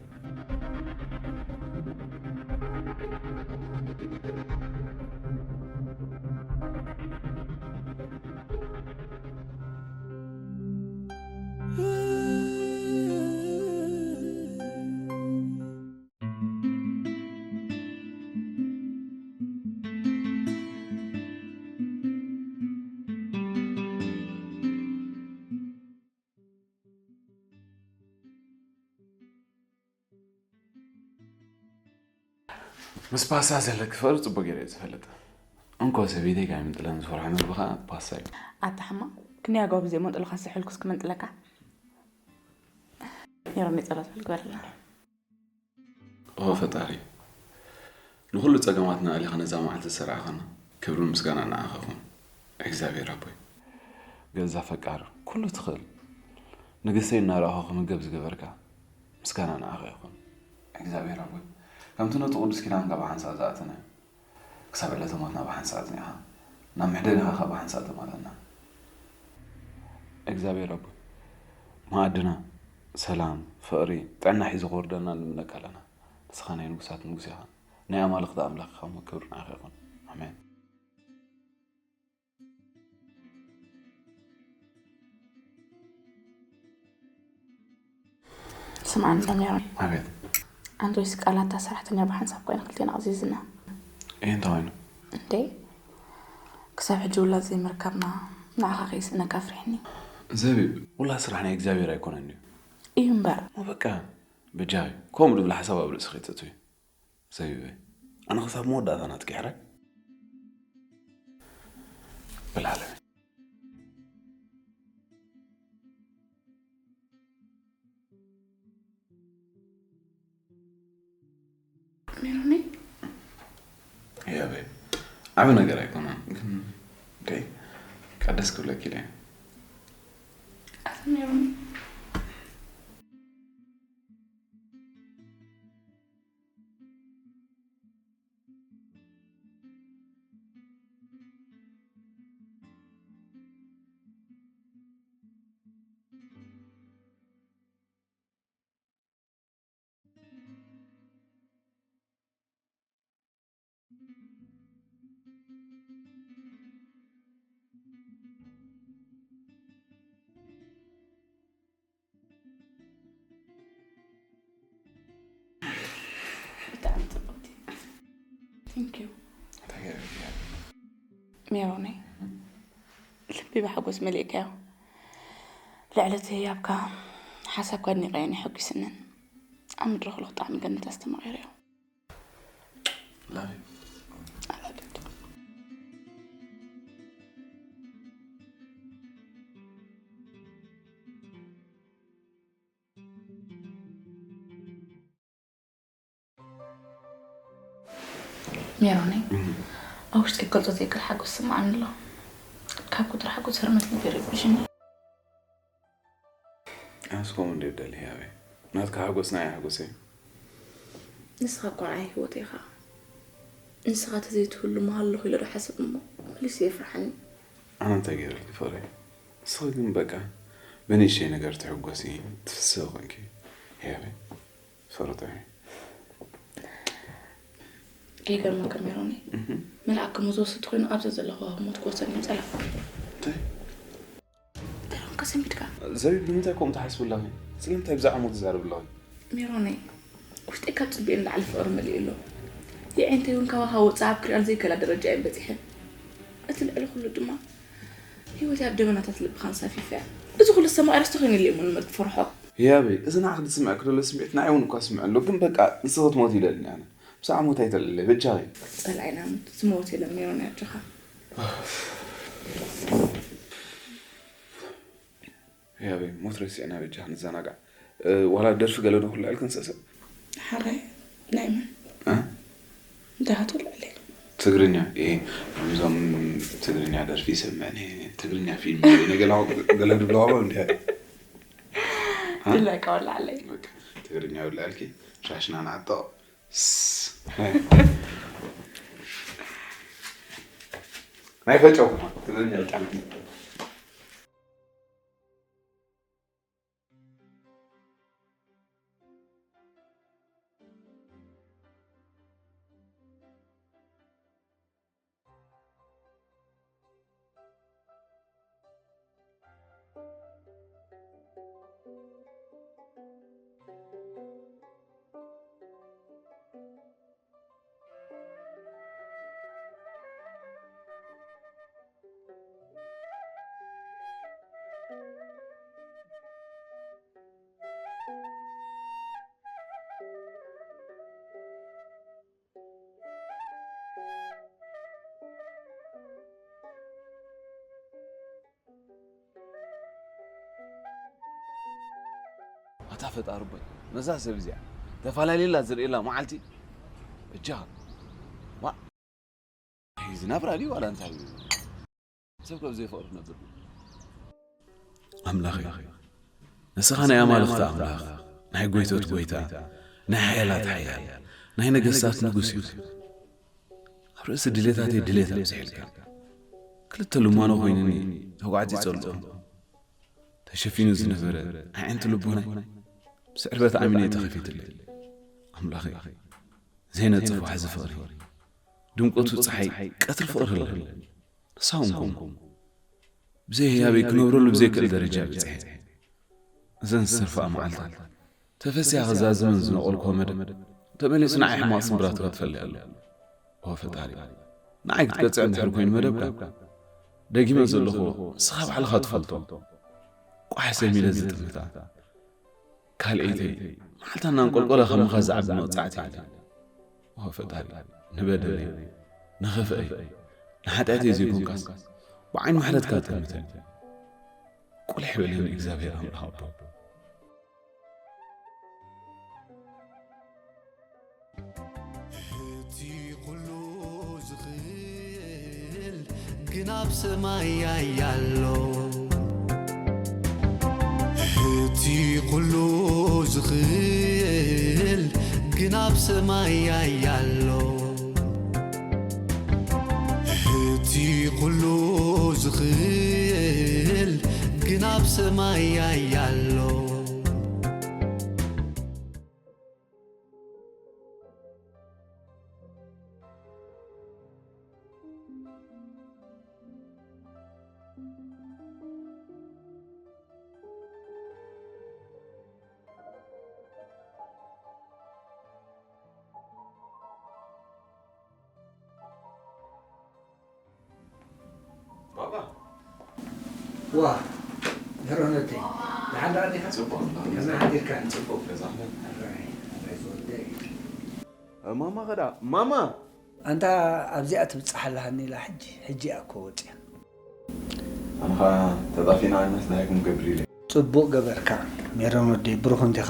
ምስ ፓስታ ዘለኪ ፍቕሪ ጽቡቕ ገይረ እየ ዝፈልጥ። እንኮ ሰበይተይ ካብ ይምንጥለን ዝፈርሖ ምግቢ ኸኣ ፓስታ እዩ። ኣታ ሕማቕ፣ ክንደይ ኣጓብዘ እየ መንጥልኻ ስሕልኩስ ክመንጥለካ። ሜሮን ጸሎት በል ግበረልና። ኦ ፈጣሪ፣ ንኹሉ ጸገማትና ኣሊኻ ነዛ መዓልቲ ዝሰርዓኻና፣ ክብርን ምስጋናን ንዓኻ ይኹን። እግዚኣብሔር ኣቦይ፣ ገዛ ፈቃር፣ ኩሉ ትኽእል፣ ንግስተይ እናረኣኹ ክምገብ ዝገበርካ፣ ምስጋና ንዓኻ ይኹን። እግዚኣብሔር ኣቦይ፣ ከምቲ ነቲ ቅዱስ ኪዳንካ ብሓንሳእ ዝኣተና፣ ክሳብ ዕለተ ሞትና ብሓንሳእ ኣጽኒዕኻ፣ ናብ መሕደሪኻ ኸኣ ብሓንሳእ ተማልኣና። እግዚኣብሔር ኣቦይ፣ መኣድና ሰላም፣ ፍቕሪ፣ ጥዕና ሒዙ ክወርደልና ንምነካ ኣለና። ንስኻ ናይ ንጉሳት ንጉስ ኢኻ፣ ናይ ኣማልኽቲ ኣምላኽ ኢኻ እሞ ክብሪ ንዓኻ ይኹን። ኣሜን። ስምዓኒ ዶ ሜሮን? ኣቤት። ኣንድሬስ ቃል ኣታ ሰራሕተኛ ብሓንሳብ ኮይና ክልቴና ኣቕዚዝና። እየ እንታይ ኮይኑ? እንዴ? ክሳብ ሕጂ ውላድ ዘይምርካብና ንዓኻ ከይስእነካ ኣፍሪሕኒ። ዘቢብ፣ ውላድ ስራሕ ናይ እግዚኣብሔር ኣይኮነን ድዩ? እዩ እምበር። እሞ በቃ፣ በጃኺ፣ ከምኡ ድብል ሓሳብ ኣብ ርእስኺ ኣይተእትዊ። ዘቢበይ፣ ኣነ ክሳብ መወዳእታ ናትኪ ሕራይ በል ዓለመይ። ሜሮነይ። ያበይ፣ ዓቢ ነገር ኣይኮነን፣ ግን፣ ኦኬ፣ ቃ ደስ ክብለኪ ኢለ። ኣታ ሜሮነይ። ብጣዕሚ ጽብቕቲ። Thank you። እንታይ ገይረ? ሜሮነይ፣ ልቢ ብሓጎስ መሊእካዮ። ልዕሊ እቲ ህያብካ ሓሳብካ ኣድኒቐዮን የሐጒስንን። ኣብ ምድሪ ከለኹ ጣዕሚ ገነት ኣስተማቒረዮ። Love you። I love you too። ሜሮነይ፣ እም። ኣብ ውሽጠይ ክገልጾ ዘይክእል ሓጎስ ይስምዓኒ ኣሎ። ካብ ቁጽሪ ሓጎስ ህርመት ነገር ይብሽኒ። ኣነስ ከምኡ እንድየ ዝደሊ ህያበይ። ናትካ ሓጎስ ንዓይ ሓጎሰይ እዩ። ንስኻ እኮ ንዓይ ህይወተይ ኢኻ። ንስኻ ተዘይትህሉ ምሃለኹ ኢለ ዶ ሓስብ እሞ መሊሱ የፍርሓኒ። ኣነ እንታይ ገይረልኪ ፍቕረይ? ንስኺ ግን በቃ ብንእሽተይ ነገር ትሕጎሲ፣ ትፍስሒ ኮንኪ ህያበይ። ፍቕሪ ጥዑም እዩ። ይገርመካ ሜሮኒ፣ እህ። መልኣክ ከም ዝወስድ ኮይኑ ኣብዛ ዘለኹ ሞት ክወሰድ እዩ ጸላእ። እንታይ? እንታይ ኾንካ ሰንቢድካ? ዘቢብ፣ ንምንታይ ከምኡ ትሓስቢ ኣለኺ? ስለምንታይ ብዛዕባ ሞት ትዛረቢ ኣለኺ? ሜሮኒ፣ ውሽጠይ ካብ ጽልኢ ንላዕሊ ፍቕሪ መሊኡ ኣሎ። የዒንተይ እውን ካባኻ ወጻኢ ኣብ ክሪኣሉ ዘይክእላ ደረጃ እየን በጺሐን። እቲ ልዕሊ ኩሉ ድማ፣ ህይወተይ ኣብ ደበናታት ልብኻ ኣንሳፊፈያ። እዚ ኩሉ ዝተማቐረስ ተኾይኑ ኢለ እየ እሞ ንመድ ክፈርሖ። ህያበይ፣ እዚ ንዓኺ ዝስምዐኪ ዘሎ ስምዒት ንዓይ እውን እኳ ይስምዐኒ ኣሎ፣ ግን በቃ ንስኺ ክትሞቲ ይደሊ ኣነ። ብዛዕባ ሞት ኣይተልዕለይ፣ በጃኺ። ጸላኢና ዝሞት የለን ሜሮኒ፣ ኣጆኻ። ህያበይ፣ ሞት ረሲዕና በጃኺ ንዘናጋዕ። እ፣ ዋላ ደርፊ ገለ ዶ ክልዕል ክንስእስእ? ሓራይ፣ ናይ መን? እ? እንታይ ክትብሉ ኣለይ? ትግርኛ እ እዞም ትግርኛ ደርፊ ይሰምዕን እየ። ትግርኛ ፊልም ገለ ገለ ድብለዋባ እንዲ ድለቀወላ ኣለይ። ትግርኛ ይብላልኪ ሻሽና ንዓጦ ናይ ፈጨው ትግርኛ ኣታ ፈጣሪ ቦይ ነዛ ሰብ እዚኣ ተፈላለየላ ዝርእየላ መዓልቲ በጃኻ ዋ ዝናብራ ድዩ ዋላ እንታይ እዩ ሰብ ከብ ዘይፈቕዱ ነብር ኣምላኽ እዩ ንስኻ ናይ ኣማልኽቲ ኣምላኽ ናይ ጎይቶት ጎይታ ናይ ሓያላት ሓያል ናይ ነገስታት ንጉስ እዩ ኣብ ርእሲ ድሌታተይ ድሌት ኣብዚሕልካ ክልተ ልማኖ ኮይንኒ ተጓዕቲ ጸልኦ ተሸፊኑ ዝነበረ ኣዒንቲ ልቦናይ ብስዕርበት ኣሚነይ ተኸፊትለይ ኣምላኸይ ዘይነጽፍ ዋሕዚ ፍቕሪ ድምቀቱ ጸሓይ ቀትሪ ፍቕሪ ኣለኒ ንሳውን ኮንኩም ብዘይ ህያበይ ክነብረሉ ብዘይክእል ደረጃ በጺሐ እዘን ዝተርፋኣ መዓልታት ተፈሲያ ክዛዝመን ዝነቐልክዎ መደብ ተመሊሱ ንዓይ ሕማቕ ስምብራቱ ከጥፈልይ ኣሎ ኦ ፈጣሪ ንዓይ ክትቀጽዕ እንድሕር ኮይኑ መደብካ ደጊመ ዘለኹዎ ንስኻ ባዕልኻ ትፈልጦ ቋሕ ሰሚለ ዝጥምታ ካልኣይተይ መዓልታ እናንቆልቆለ ከማኻ ዝዓቢ መቕጻዕቲ የለን ኦ ፈጣሪ ንበደለይ ንኸፍአይ ንሓጢኣተይ ዘይኮንካስ ብዓይኒ ምሕረትካ ጠምተኒ ቁልሕ በለኒ እግዚኣብሔር ኣምላኽ ኣቦ እቲ ኩሉ ዝኽእል ግን ኣብ ሰማይ ያያሎ እቲ ኩሉ ዝኽእል ግን ኣብ ሰማይ ያያሎ እቲ ኩሉ ዝኽእል ግን ኣብ ሰማይ ያያሎ ባባ ዋ ሜሮነተይ ደሓን ደኣ ዲኻ? ጽቡቕ ከመይ ሓዲርካ? ጽቡቕ ገዛኹም ኣራይ ኣራይ ዝወደይ ማማ ኸዳ ማማ ኣንታ ኣብዚኣ ትብጻሕ ኣለሃኒ ኢላ ሕጂ ሕጂ እያ እኮ ወጽያ ኣነ ኸኣ ተጣፊና እናስ ዳሃይኩም ገብር ኢለ ጽቡቕ ገበርካ ሜሮን ወደይ ብሩኽ እንዲኻ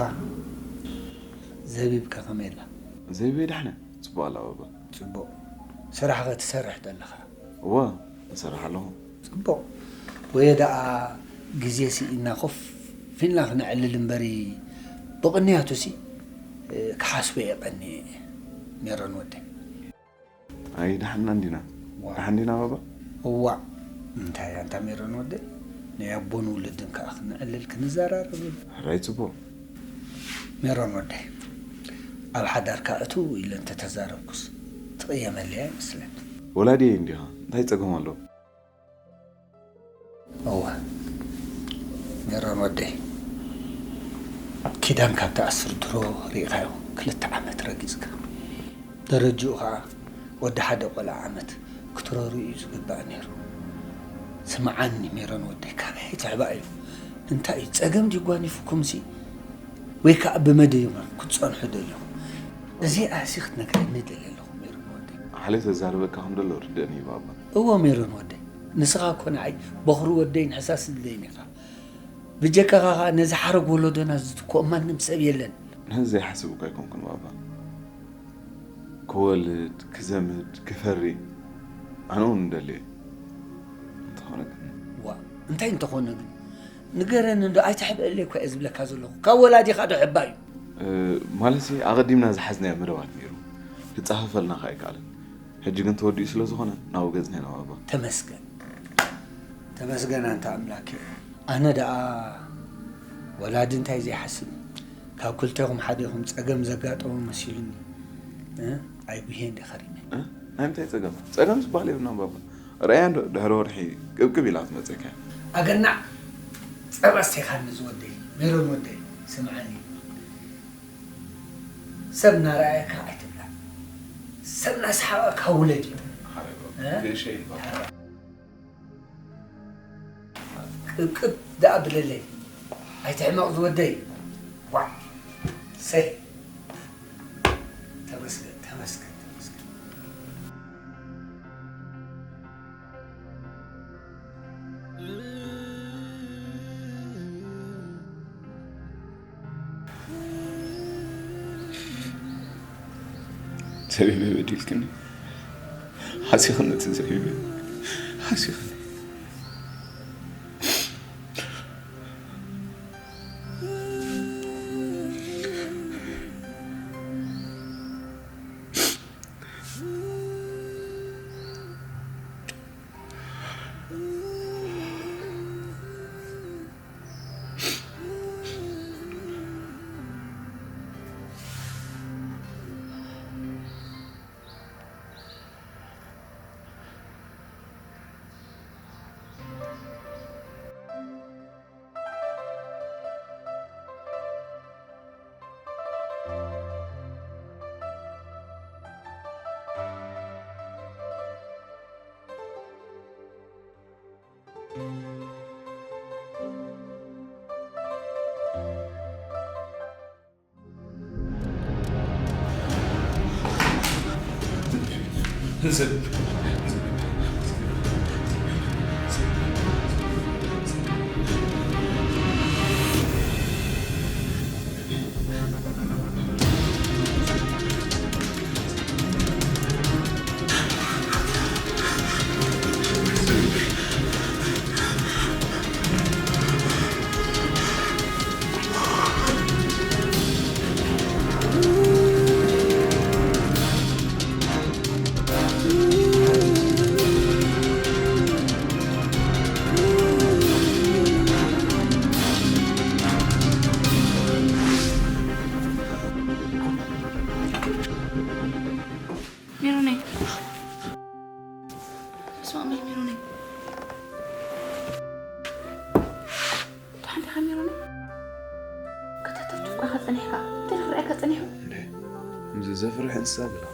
ዘቢብካ ከመይ ኣላ ዘይበይ ዳሕነ ጽቡቕ ኣላ ባባ ጽቡቕ ስራሕ ኸ ትሰርሕ ዘለኻ እወ እሰርሕ ኣለኹ ጽቡቕ ወየ ደኣ ግዜ ስኢና ኮፍ ኢልና ክነዕልል እምበሪ ብቕንያቱ ሲ ክሓስቦ እየ ቀንየ ሜሮን ወደይ ኣይ ደሓና እንዲና ደሓን ዲና ባባ እዋእ እንታይ ኣንታ ሜሮን ወደይ ናይ ኣቦን ውልድን ከኣ ክነዕልል ክንዘራረብ ሕራይ ጽቡቕ ሜሮን ወደይ ኣብ ሓዳርካ እትው ኢለ እንተተዛረብኩስ ትቕየመለይ ኣይመስለኒ ወላዲ እየ እንዲኻ እንታይ ጸገም ኣለዎ እወ ሜሮን ወደይ ኪዳን ካብ ትኣስር ድሮ ርኢኻዮ ክልተ ዓመት ረጊጽካ ደረጅኡ ኸዓ ወዲ ሓደ ቆልዓ ዓመት ክትረሩ እዩ ዝግባእ ነይሩ ስምዓኒ ሜሮን ወደይ ካበይ ትሕባእ እዩ እንታይ እዩ ጸገም ድዩ ጓኒፉኩምሲ ወይ ከዓ ብመደብኩም ክትጸንሑ ደሊኹም እዚኣ ሲ ክትነግረኒ ደሊ ኣለኹ ሜሮን ወደይ ሓሊፍ ዘዛርበካ ከም ዘሎ ርድእኒ እዩ ባባ እወ ሜሮን ወደይ ንስኻ እኮ ንዓይ በኹሪ ወደይን ሕሳስ ልደይን ኢኻ ብጀካኻ ኸዓ ነዚ ሓረግ ወለዶና ዝትክኦ ማንም ሰብ የለን ነዚ ዘይሓስብ እኳ ኣይኮንኩን ባባ እኮ ክወልድ፣ ክዘምድ፣ ክፈሪ ኣነ እውን እንደልየ። እንተኾነ ግን ዋ እንታይ እንተኾነ ግን ንገረኒ እንዶ ኣይተሕብአለይ እኮ እየ ዝብለካ ዘለኹ ካብ ወላዲኻ ዶ ሕባ እዩ ማለት ኣቐዲምና ዝሓዝናዮ መደባት ነይሩ ክፃፈፈልና ከዓ ኣይከኣለን ሕጂ ግን ተወዲኡ ስለ ዝኾነ ናብኡ ገፅና ኢና ባባ ተመስገን ተመስገን ኣንታ ኣምላክ ኣነ ደኣ ወላዲ እንታይ ዘይሓስብ ካብ ክልቴኹም ሓዴኹም ፀገም ዘጋጠሙ መሲሉኒ እ? ኣይጉሄ እንደ ከሪመ እ? ናይ ምንታይ ፀገም ፀገም ዝበሃል የብልና ባባ ርኣያ እንዶ ድሕሪ ወርሒ ቅብቅብ ኢላ ትመፀካ ኣገናዕ ፀባ ስቴኻኒ ዝወደይ ሜሮን ወደይ ስምዓኒ ሰብ እናረኣየካ ኣይትብላዕ ሰብ እናሰሓቐካ ውለድ እዩ እ? ቅብቅብ ደኣ ብለለይ ኣይትሕመቕ ዝወደይ ዋዕ ሰይ ተመስገን ተመስገን ተመስገን ዘቢበ በዲልክኒ ሓሲኽኒ እቲ ዘቢበ ሓሲኽኒ ሜሮነይ ስማዕ በል ሜሮነይ ደሓን ዲኻ ሜሮነይ ከተተብትፍ ኳ ኸፀኒሕካ እንታይ ክረኣየካ ፀኒሑ ከምዚ ዘፍርሕ እንስሳ ገላ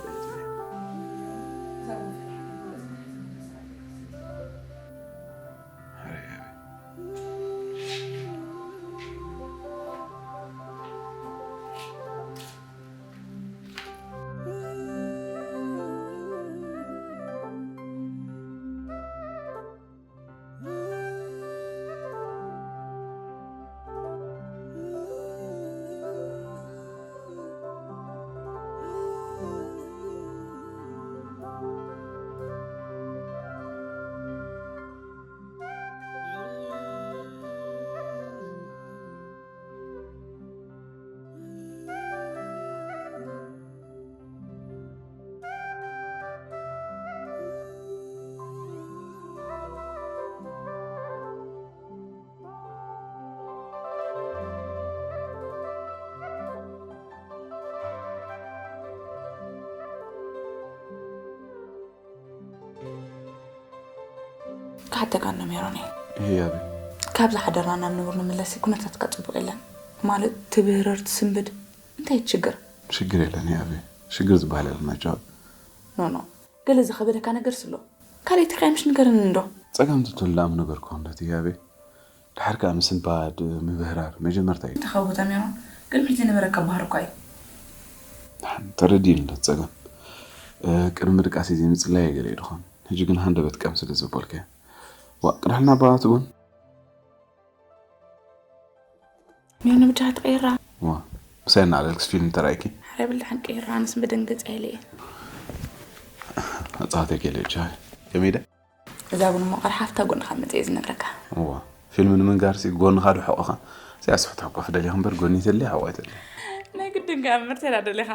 ክሓተካ እንዶ ሜሮን እየ ይህያበ ካብ ዝሓደርና ናብ ንቡር ንምለስ ኩነታትካ ፅቡቅ የለን ማለት ትብህረር ትስንብድ እንታይ ትሽግር ሽግር የለን ይህያበ ሽግር ዝበሃል የለን መጫወት ኖ ኖ ገለ ዝኸበደካ ነገር ስሎ ካልእ ተኻይ ምሽ ንገረኒ እንዶ ጸገም ትትሉ ዳኣ ምነገርኩኻ እንዶ እቲ ህያበ ድሓር ከኣ ምስንባድ ምብህራር መጀመርታ እዩ ተኻቦታ ሜሮን ቅድሚ ሕጂ ነበረካ ባህር እኳ እዩ ተረዲእኒ እንዶ እቲ ጸገም ቅድሚ ምድቃሰይ ዘይምጽላይ እየ ገለ ድኾን ሕጂ ግን ሃንደበት ቀም ስለ ዘበልካዮ ዋእ ቅዳሕ እናባባት እውን ሜሮን ብጃኻ ትቐይራ ዋ ምሳይ እናዕለልክስ ፊልም ተራእይኪ ሓራይ ብልዳሕን ቀይራ ኣነስ መደንገጽ ኣይለ እየ መጻወተይ ገለ ቻ ከመይ ደ እዛ ቡን እሞ ቀርሓፍታ ጎንኻ መጽእ እየ ዝነግረካ። እዋ፣ ፊልም ንምንጋርሲ ጎንኻ ዶ ሕቖኻ? እዚኣ ስሕት ሕቆ ክደልያ እምበር ጎኒ ተልያ ሕቆ ኣይተልያ። ናይ ግድን ከኣ ምርተላ ደሊኻ።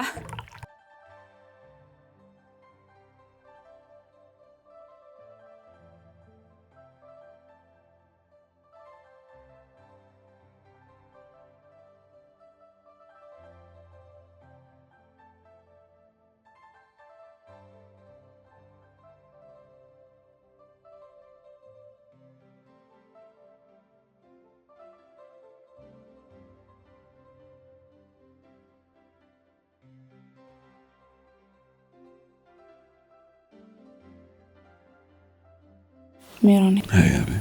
ሜሮን፣ ኣይ ኣበይ?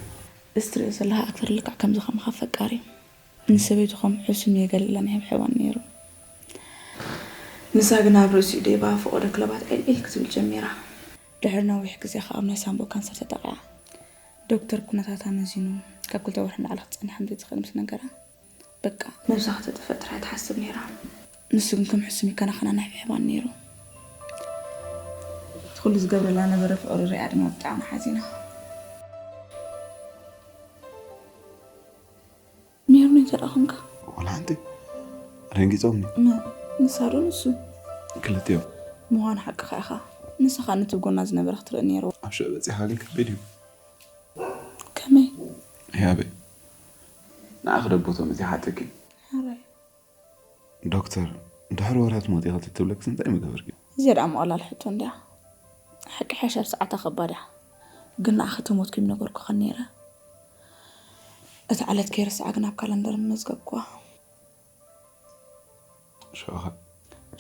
እስትሪኦ ዘለኻ ኣክተር ልክዕ ከምዚ ከማኻ ፈቃሪ እዩ። ንሰበይቱ ከም ሕሱም እየ ገለ ኢላ ናይ ሕብሕባን ነይሩ። ንሳ ግን ኣብ ርእሲኡ ደይባ ፈቐዶ ክለባት ዕልዒል ክትብል ጀሚራ። ድሕሪ ነዊሕ ግዜ ከኣ ኣብ ናይ ሳንቦ ካንሰር ተጠቒዓ። ዶክተር ኩነታታ መዚኑ ካብ ክልተ ወርሒ ንላዕሊ ክትጸንሕ ከም ዘይትኽእል ምስ ነገራ፣ በቃ ነብሳ ክተጥፍእ ጥራይ ትሓስብ ነይራ። ንሱ ግን ከም ሕሱም ይከናኸና ናይ ሕብሕባን ነይሩ። እቲ ኩሉ ዝገብረላ ነበረ ፍቕሪ ሪኣ ድማ ብጣዕሚ ሓዚና። ሜሮን እንታይ ደኣ ኾንካ? ወላ ሓንቲ። ደንጊጾምኒ። መ-፣ ንሳ ዶ ንሱ? ክልቲኦም። ምዃኑ ሓቅኻ ኢኻ። ንስኻ ነቲ ጎና ዝነበረ ክትርኢ ነይርዎ። ኣብ ሽዑ በጺሕካ ግን ከቢድ እዩ። ከመይ? ያበይ። ንዓኺ ደቦቶም እዚ ሓጥቂ። ሓራይ። ዶክተር፣ ድሕሪ ወርሒ ትሞት ኢኻ ትብለክስ እንታይ ምገበርኪ? እዚኣ ደኣ ምቕላል ሕቶ እንድያ። ሓቂ ሓይሽ ኣብ ሰዓታ ከባድ እያ። ግን ንዓኺ ተሞትኩ ይምነገርኩኻን ነይረ። እታ ዕለት ከይርስዓ ግን ኣብ ካላንደር መዝገብኩዋ። ሽዑ ኸ?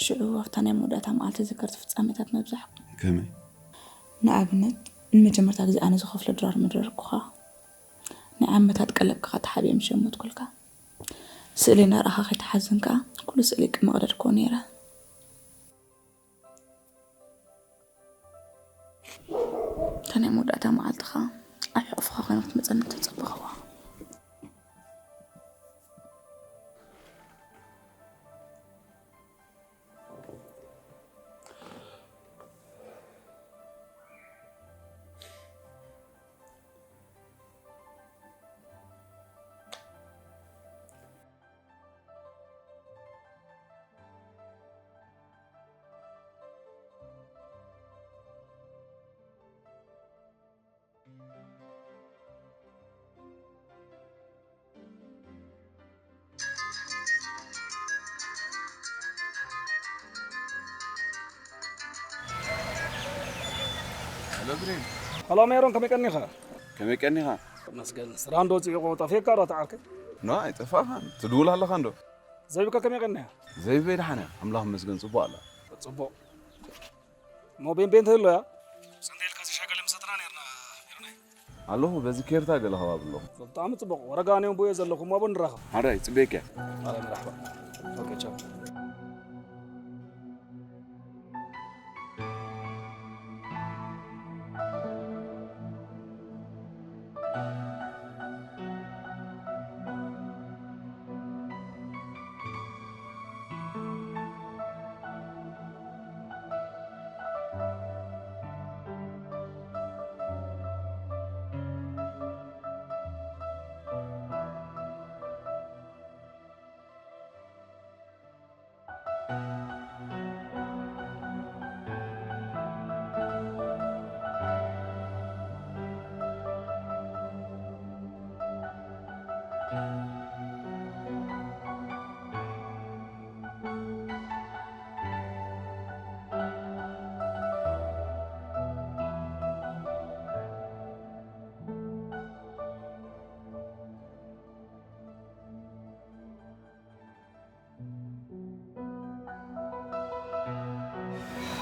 ሽዑ ኣብታ ናይ መወዳእታ መዓልቲ ዝከርቲ ፍጻሜታት ምብዛሕ። ከመይ? ንኣብነት፣ ንመጀመርታ ግዜ ኣነ ዝኸፍሎ ድራር ምድረርኩኻ። ናይ ዓመታት ቀለብካ ተሓቢኦም ሸመትኩልካ። ስእሊ እናረኣኻ ከይትሓዝን ከኣ ኩሉ ስእሊ ቅመቕደድክዎ ነይረ። እታ ናይ መወዳእታ መዓልትኻ ኣብ ሕቑፍኻ ኮይነ ክትመጸኒ ተጸበኽዋ። ሄሎ ብሬን። ሄሎ ሜሮን፣ ከመይ ቀኒኻ? ከመይ ቀኒኻ? መስገን፣ ስራሕ እንዶ ጽይቆ ጠፊእካ ዶ ተዓርከ? ኖ፣ ኣይጠፋእኻን። ትድውል ኣለኻ እንዶ? ዘይብካ ከመይ ቀኒኻ? ዘይበይ ደሓነ፣ ኣምላኽ መስገን ጽቡቕ ኣላ። ጽቡቕ። እሞ ቤንቤን ተህሎ እያ? ሰንደልካ ዝሻገለ ምሰጥና ነርና፣ ሜሮናይ። ኣለኹ፣ በዚ ኬርታ ገለ ከባቢ ኣለኹ። ብጣዕሚ ጽቡቕ። ወረጋ ኣነ እውን ብኡ እየ ዘለኹ፣ እሞ ኣብኡ ንራኸብ። ሓራይ፣ ጽቤክ እያ። ኣረ፣ መርሓባ። ኦኬ፣ ቻው።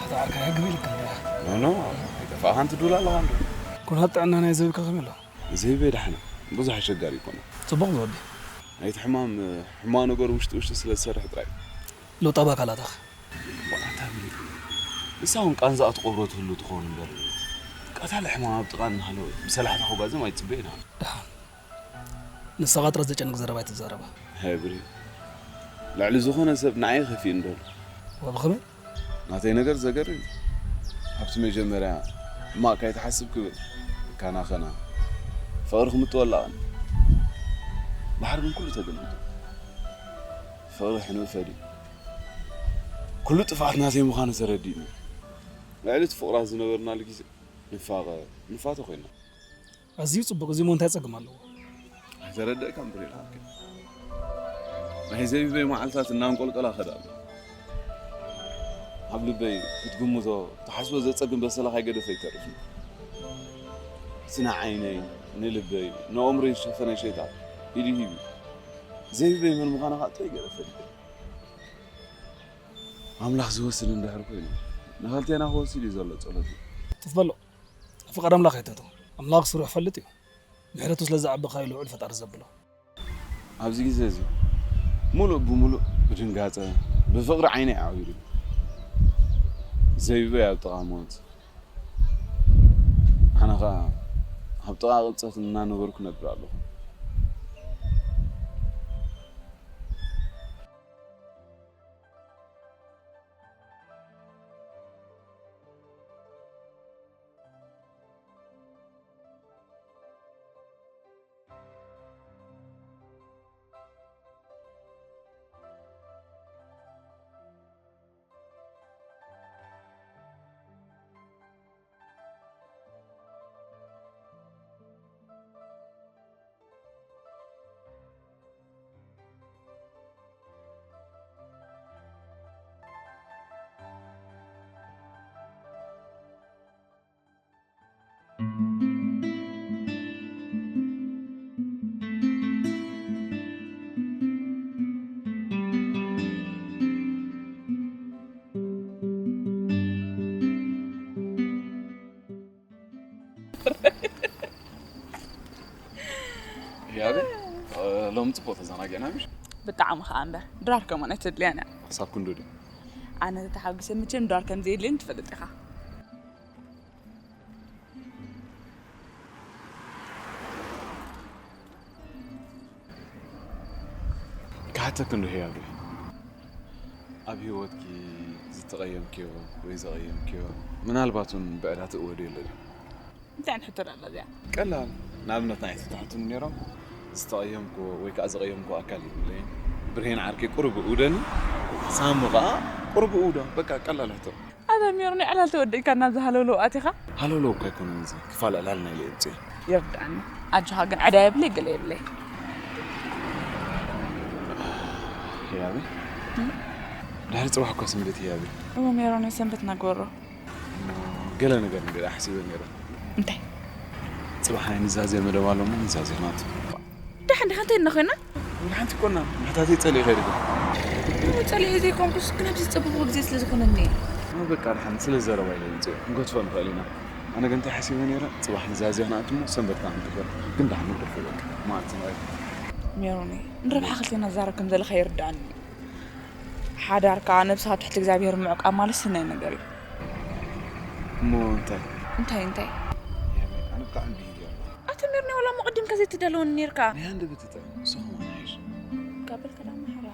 ኣታ ዓርከይ፣ ግቢ ኢልካ እንዲያ። ኖ፣ ኖ፣ ኣይጠፋእኻን ትድውል ኣለኻ እንዶ። ኩነታት ጥዕና ናይ ዘይብካ ከመይ ኣሎ? ዘይበይ ደሓን፣ ብዙሕ ኣሸጋሪ ኣይኮነን። ጽቡቕ ዝወዲ። ናይቲ ሕማም፣ ሕማቕ ነገሩ ውሽጢ ውሽጢ ስለ ዝሰርሕ ጥራይ። ለውጢ ኣብ ኣካላትኻ። ዋላ እታ ብሌን። ንሳ እውን ቃንዛኣ ትቐብሮ ትህሉ ትኸውን እምበር፣ ቀታሊ ሕማም ኣብ ጥቓ እናሃለወ ብሰላሕታ ክጓዘም ኣይትጽበ ኢና። ደሓን። ንስኻ ጥረት ዘጨንቅ ዘረባ ኣይትዛረባ። ሃይ ብሬን፣ ልዕሊ ዝኾነ ሰብ ንዓይ ከፊእኒ ደሎ። ወብኸመይ? ናተይ ነገር ዘገርም እዩ። ኣብቲ መጀመርያ እማእ ካይትሓስብ ክብል ካና ኸና ፍቕሪ ክምጥወላ ቐኒ። ድሓር ግን ኩሉ ተገልቢጡ። ፍቕሪ ሕኑእ ፈድዩ። ኩሉ ጥፍኣት ናተይ ምዃኑ ተረዲእኒ። ልዕሊ እቲ ፍቕራት ዝነበርናሉ ግዜ ንፋቐ፣ ንፋተ ኮይና። ኣዝዩ ጽቡቕ። እዚ እሞ እንታይ ጸገም ኣለዎ? ኣይተረደእካን ብሬን ሓቀይ። ናይ ዘይብበይ መዓልታት እናንቆልቀላ ከዳ ኣሎ። ኣብ ልበይ ክትግምቶ፣ ክትሓስቦ ዘጸግም በሰላ ካይገደፈ ኣይተርፍን። እቲ ንዓይነይ፣ ንልበይ፣ ንኣእምሮይ ዝሸፈነ ሸይጣን ኢዱ ሂቡ። ዘይብበይ መን ምዃና ኸኣ ጥራይ ገለ ፈሊጠ። ኣምላኽ ዝወስን እንድሕር ኮይኑ፣ ንኽልቴና ክወስድ እዩ ዘሎ ጸሎት። ትፍ በሎ። ፍቓድ ኣምላኽ ኣይተቶ። ኣምላኽ ስሩዕ ፈልጥ እዩ። ምሕረቱ ስለ ዝዓበኻዮ ልዑል ፈጣሪ ዘብሎ። ኣብዚ ግዜ እዚ፣ ምሉእ ብምሉእ ብድንጋጸ፣ ብፍቕሪ ዓይነይ ኣዕዊሩ። ዘይብበይ ኣብ ጥቓ ሞት፣ ኣነ ኸኣ ኣብ ጥቓ ቅብጸት እናነበርኩ ነብር ኣለኹ። ያብ፣ ሎሚ ጽቡቕ ተዘናጊዕና ምሽ? ብጣዕሚ ኸኣ እምበር። ድራር ከማን ኣይተድልያን እያ። ክሳብ ክንዱ ድዩ? ኣነ ተተሓጒሰ መቸም ድራር ከም ዘየድልየኒ ትፈልጥ ኢኻ። ክሓተኪ እንዶ ህያብ፣ ኣብ ህይወትኪ ዝተቐየምክዮ ወይ ዘቐየምክዮ፣ ምናልባት እውን ብዕዳ ትእወድዮ ኣሎ ድዩ? እንታይ ዓይነት ሕቶ ደኣ እዚኣ? ቀላል። ንኣብነት ንዓይ ተትሓቱኒ ነይሮም፣ ዝተቐየምክዎ ወይ ከኣ ዘቐየምክዎ ኣካል የብለይን። ብርሄን ዓርከይ ቁሩብ እውደኒ፣ ሳሚ ከኣ ቁሩብ እውዶ። በቃ ቀላል ሕቶ። ኣታ ሜሮን፣ ዕላል ተወዲእካ እናዚ ሃለውለው ኣቲኻ? ሃለውለው እኳ ኣይኮነን፣ እዚ ክፋል ዕላልና ኢለ እየ ኣምፅኤ። ይርድኣኒ። ኣጆኻ ግን ዕዳ የብለይ፣ ገለ የብለይ። ህያበይ? እም? ድሕሪ ፅባሕ እኳ ሰንበት ህያበይ። እሞ ሜሮን፣ ሰንበት እናግበሮ። እሞ ገለ ነገር እንደ ኣሕሲበ ነይረ። እንታይ? ፅባሕ ናይ ንዛዜ መደብ ኣሎ እሞ ንዛዜ ናቱ። ደሓን ዲኻ? እንታይ እና ኮይና? ወላ ሓንቲ ኮና፣ ምሕታተይ ጸሊእኺ ዲኺ? እሞ ጸሊኤ ዘይኮንኩስ፣ ግን ኣብዚ ዝጸበኽዎ ግዜ ስለ ዝኾነኒ። እሞ በቃ፣ ደሓን ስለ ዘረባ ኢለ ይምጽእ፣ ክንገድፎ ንኽእል ኢና። ኣነ ግን እንታይ ሓሲበ ነይረ፣ ጽባሕ ንዛዜ ክንኣቱ እሞ ሰንበት ከኣ ክንጥፈር። ግን ደሓን ንግደፎ በቃ፣ መዓልቲ ንቕየር። ሜሮነይ፣ ንረብሓ ክልቴና ዝዛረብ ከም ዘለኻ ይርድኣኒ። ሓዳርካ፣ ነብስኻ ትሕቲ እግዚኣብሄር ምዕቃብ ማለት ሰናይ ነገር እዩ። እሞ እንታይ? እንታይ፣ እንታይ? ኣነ ብጣዕሚ ብሂል እየ። ኣታ ሜሮነይ፣ ዋላ እሞ ቀዲምካ ዘይትዳለወኒ ኔርካ። ናይ ሃንደበት ጥዕም፣ ንሱ ኸማን ይሓይሽ። ካብ በልካ ደኣ መሓራ።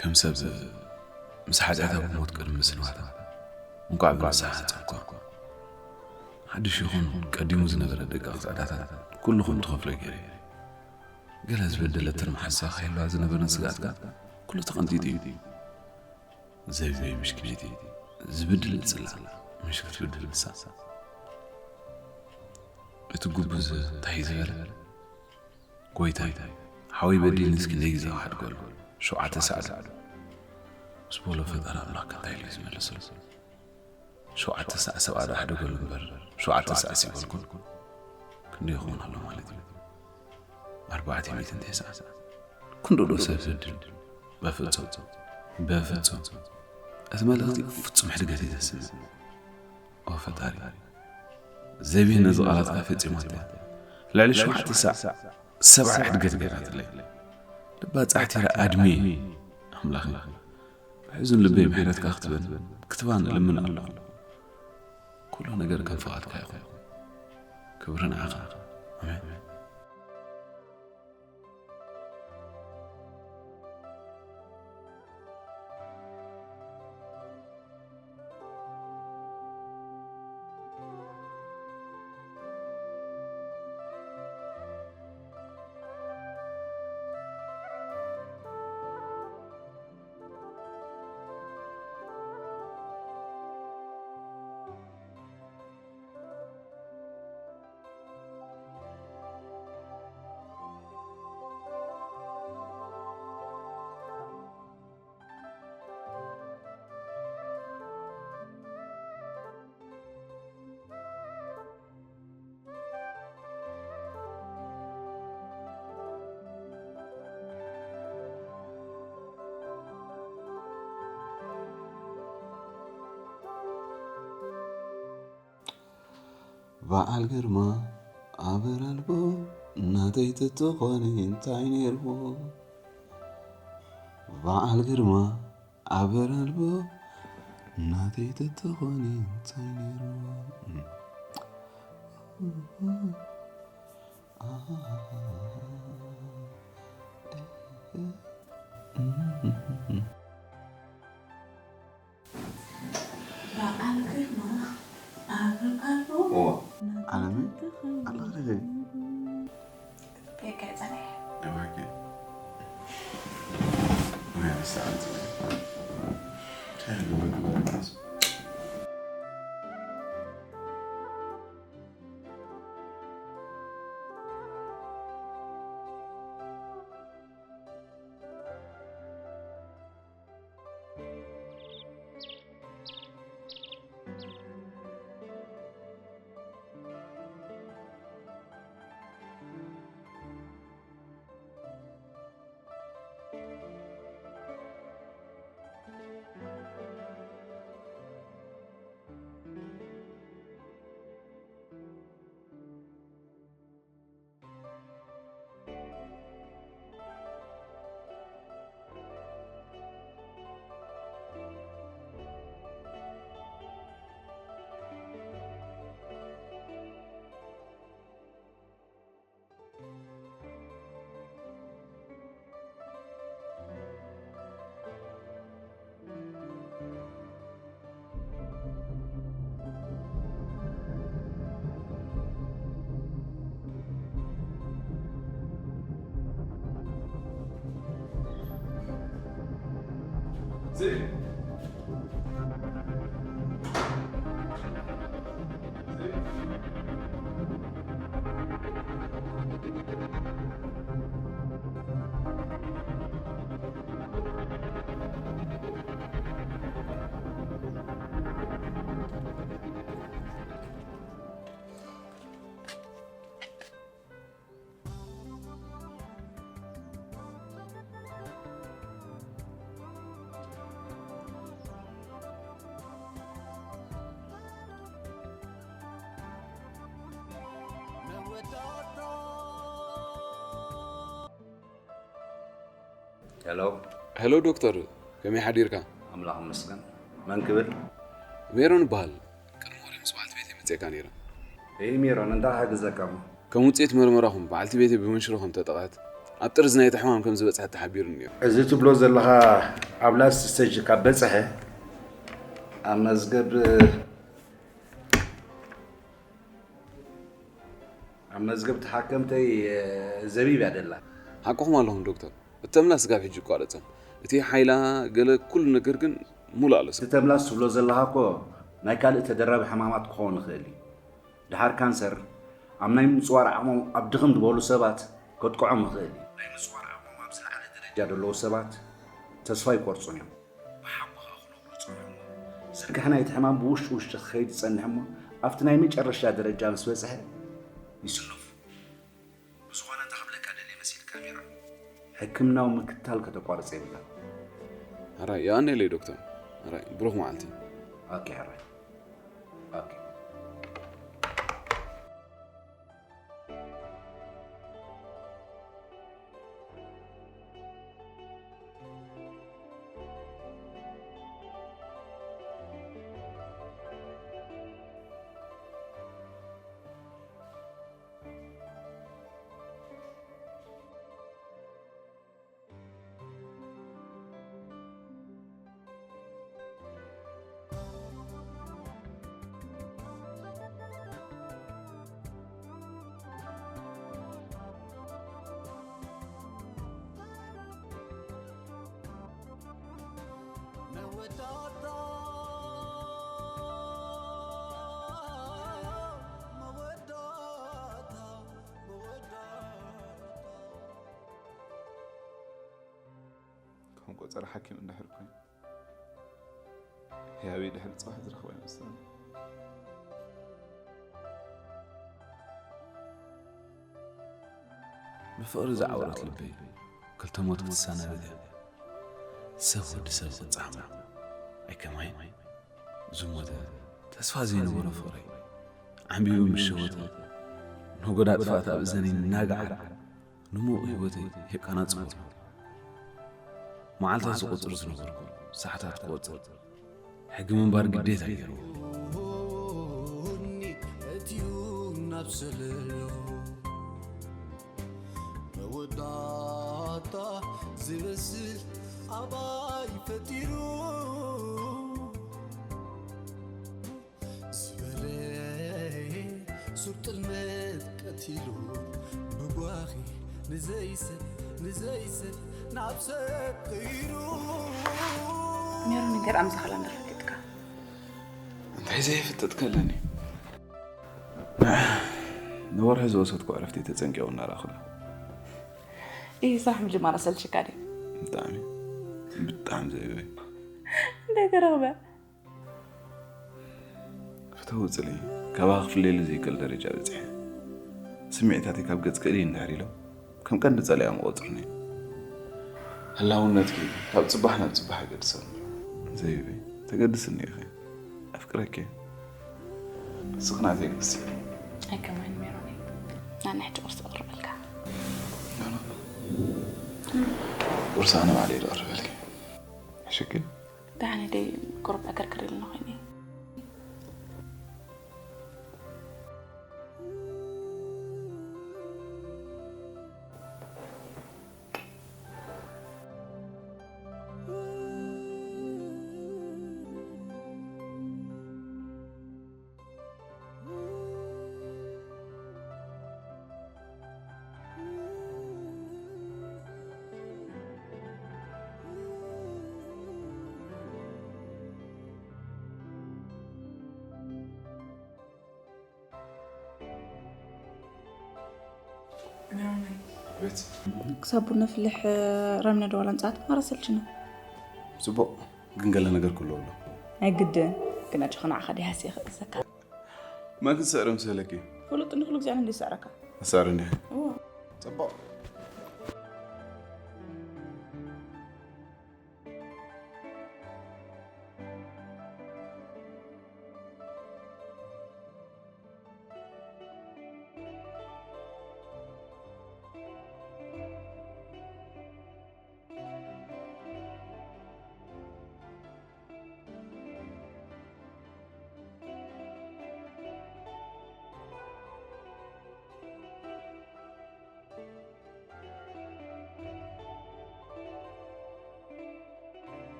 ከም ሰብ ምስ ሓጢኣታ ብሞት ቅድሚ ምስንባታ፣ እንቋዕ ብንስሓ ሓጸብኳ። ሓድሽ ይኹን ቀዲሙ ዝነበረ ደቀቕቲ ዕዳታት ኩሉ ከም ትኸፍሎ ገይረ። ገለ ዝበደለትን መሓዛ ከይህልዋ ዝነበረን ስግኣት ከኣ ኩሉ ተቐንጢጡ እዩ። ዘቢበይ ምሽ ክብይቲ ዝብድል እጽላ፣ ምሽ ክትብድል ንሳ። እቲ ጉቡዝ እንታይ እዩ ዝበለ? ጎይታይ፣ ሓወይ በዲልኒ እስኪ ክንደይ ግዜ ክሓድገሉ? ሸውዓተ ሳዕ ዶ? ምስ በሎ ፈጣሪ ኣምላኽ ከ እንታይ ኢሉ እዩ ዝመልሰሉ? ሸውዓተ ሳዕ ሰብኣ ዶ ኣሕደገሉ እምበር፣ ሸውዓተ ሳዕ ሲበልኩ ክንደይ ይኸውን ኣሎ ማለት እዩ? ኣርባዕተ ሚእትን ተስዓ። ክንድኡ ዶ ሰብ ዘድል? በፍጹም፣ በፍጹም። እቲ መልእኽቲ ፍጹም ሕድገት እዩ ዘስምዕ። ኦ ፈጣሪ፣ ዘቢህ ነዚ ቃላትካ ፈጺማቶ እያ። ልዕሊ ሸውዓተ ሳዕ ሰብዓ ሕድገት ገይራትለይ። ልባ ጻሕቲራ ኣድሚ ኣምላኽ። ብሕዙን ልበይ ምሕረትካ ክትበን ክትባን እልምን ኣለኹ። ኩሉ ነገር ከም ፍቓድካ ይኹን። ክብሪ ንዓኻ። ኣሜን። በዓል ግርማ ኣበር ኣልቦ ናተይ ተትኾኒ እንታይ ነይርዎ? በዓል ግርማ ኣበር ኣልቦ ናተይ ተትኾኒ እንታይ ነይርዎ? በዓል ግርማ ኣበር ኣልቦ ኦ፣ ዓለመይ፣ ኣለኽልኸይ። ሄሎ። ሄሎ ዶክተር፣ ከመይ ሓዲርካ? ኣምላኽ ይመስገን። መን ክብል? ሜሮን እበሃል። ቅድሚ ወረ ምስ በዓልቲ ቤተይ መጺኤካ ነይረ። እይ ሜሮን፣ እንታይ ክሕግዘካ እሞ? ከም ውጽኢት መርመራኹም፣ በዓልቲ ቤተይ ብመንሽሮ ከም ተጠቕዐት፣ ኣብ ጥርዚ ናይቲ ሕማም ከም ዝበጽሐት ተሓቢሩኒ ነይሩ። እዚ ትብሎ ዘለኻ ኣብ ላስት ስቴጅ ካብ በጽሐ፣ ኣብ መዝገብ፣ ኣብ መዝገብ ተሓከምተይ፣ ዘቢብ እያ ደላ። ሓቅኹም ኣለኹም ዶክተር። እተምላስ ስጋብ ሕጂ ይቋረጸን። እቲ ሓይላ፣ ገለ ኩሉ ነገር ግን ሙሉእ ኣሎ። እቲ ተምላስ ትብሎ ዘለኻ እኮ ናይ ካልእ ተደራቢ ሕማማት ክኸውን ይኽእል እዩ። ድሓር ካንሰር ኣብ ናይ ምጽዋር ዓቕሞም ኣብ ድኽም ዝበሉ ሰባት ከጥቅዖም ይኽእል እዩ። ናይ ምጽዋር ዓቕሞም ኣብ ዝለዓለ ደረጃ ዘለዉ ሰባት ተስፋ ኣይቆርጹን እዮም። ብሓቂ ከኣ ክነግሩ ጸኒሖም። ዝርግሐ ናይቲ ሕማም ብውሽጢ ውሽጢ ክኸይድ ይጸንሕ እሞ ኣብቲ ናይ መጨረሻ ደረጃ ምስ በጽሐ ይስሎፍ። ብዝኾነ እንታይ ክብለካ ደልየ መሲልካ ሜሮን? ሕክምናዊ ምክትታል ከተቋርጽ የብልካ። ሕራይ የቐንየለይ ዶክተር። ሕራይ ብሩኽ መዓልቲ። ኦኬ ሕራይ። ኦኬ። ከም ቆጸራ ሓኪም እንድሕር ኮይኑ፣ ህያበይ ድሕሪ ጽባሕ ዝረኽቦ ኣይመስለኒ። ብፍቕሪ ዝዓወረት ልበይ፣ ክልተ ሞት ክትሰናበት እያ። ሰብ ወዲ ሰብ ክጻዕማ። ኣይከማይ ዝሞተ፣ ተስፋ ዘይነበሮ ፍቕረይ፣ ዓምቢቡ ምስ ሸወተ፣ ነጎዳ ጥፍኣት ኣብ እዘነይ እናገዓረ፣ ንሙቕ ህይወተይ የቃናጽቦ። መዓልታት ዝቖጽር ዝነበርኩ፣ ሰዓታት ክቖጽር፣ ሕጊ ምንባር ግዴታ ገይርዎ። እትዩ ናብ ሰለሎ መወዳእታ ዝመስል ኣባይ ፈጢሩ ዝበለ ሱር ጥልመት ቀቲሉ ብጓኺ ንዘይሰብ ንዘይሰብ ናብ ሰብ ቀይሩ። ሜሮን፣ እንታይ ደኣ ምሳኻ እንዳፈለጥካ? እንታይ ዘይፍጥጥ ከለኒ? ንወርሒ ዝወሰድኩ ዕረፍቲ ተጸንቂቑ እናረኣኹላ። ይህ ስራሕ ምጅማር ኣሰልችካ ድዩ? ብጣዕሚ፣ ብጣዕሚ ዘይበይ። እንታይ ተረኽበ? ፍተዊ ጽልኢ፣ ካባኻ ክፍለየሉ ዘይክእል ደረጃ በጺሐ። ስምዒታተይ ካብ ገጽ ክእልይ እንድሕር ኢሎም፣ ከም ቀንዲ ጸላኢኦም ይቖጽሩኒ። ህላውነትኪ ካብ ጽባሕ ናብ ጽባሕ ይገድሰኒ። ዘይበይ፣ ተገድስኒ ኢኺ። ኣፍቅረኪ። ንስኺ ናተይ ግሲ። ኣይከማን ሜሮነይ። ናንሕጂ ቁርሲ ክቕርበልካ። ቁርሲ ኣነ ባዕለይ ዝቐርበልኪ። ሕሽኪ? ደሓን ደይ ቁሩብ ዕክርክር ኢልና ኮይነ። ክሳብ ቡን ነፍልሕ ረምነ ደዋላ ኣምጻኣት ማራ ሰልችና። ጽቡቕ፣ ግን ገለ ነገር ክህሉ ኣሎ። ኣይግድን፣ ግን ኣጆኻ ንዓኻ ደይ ሃስየ ክእዘካ። መን ክስዕር ምስለኪ? ፍሉጥ እንዲ ኩሉ ግዜ ኣነ እንዲ ዝስዕረካ። ክስዕር እንዲ? እዎ። ጽቡቕ።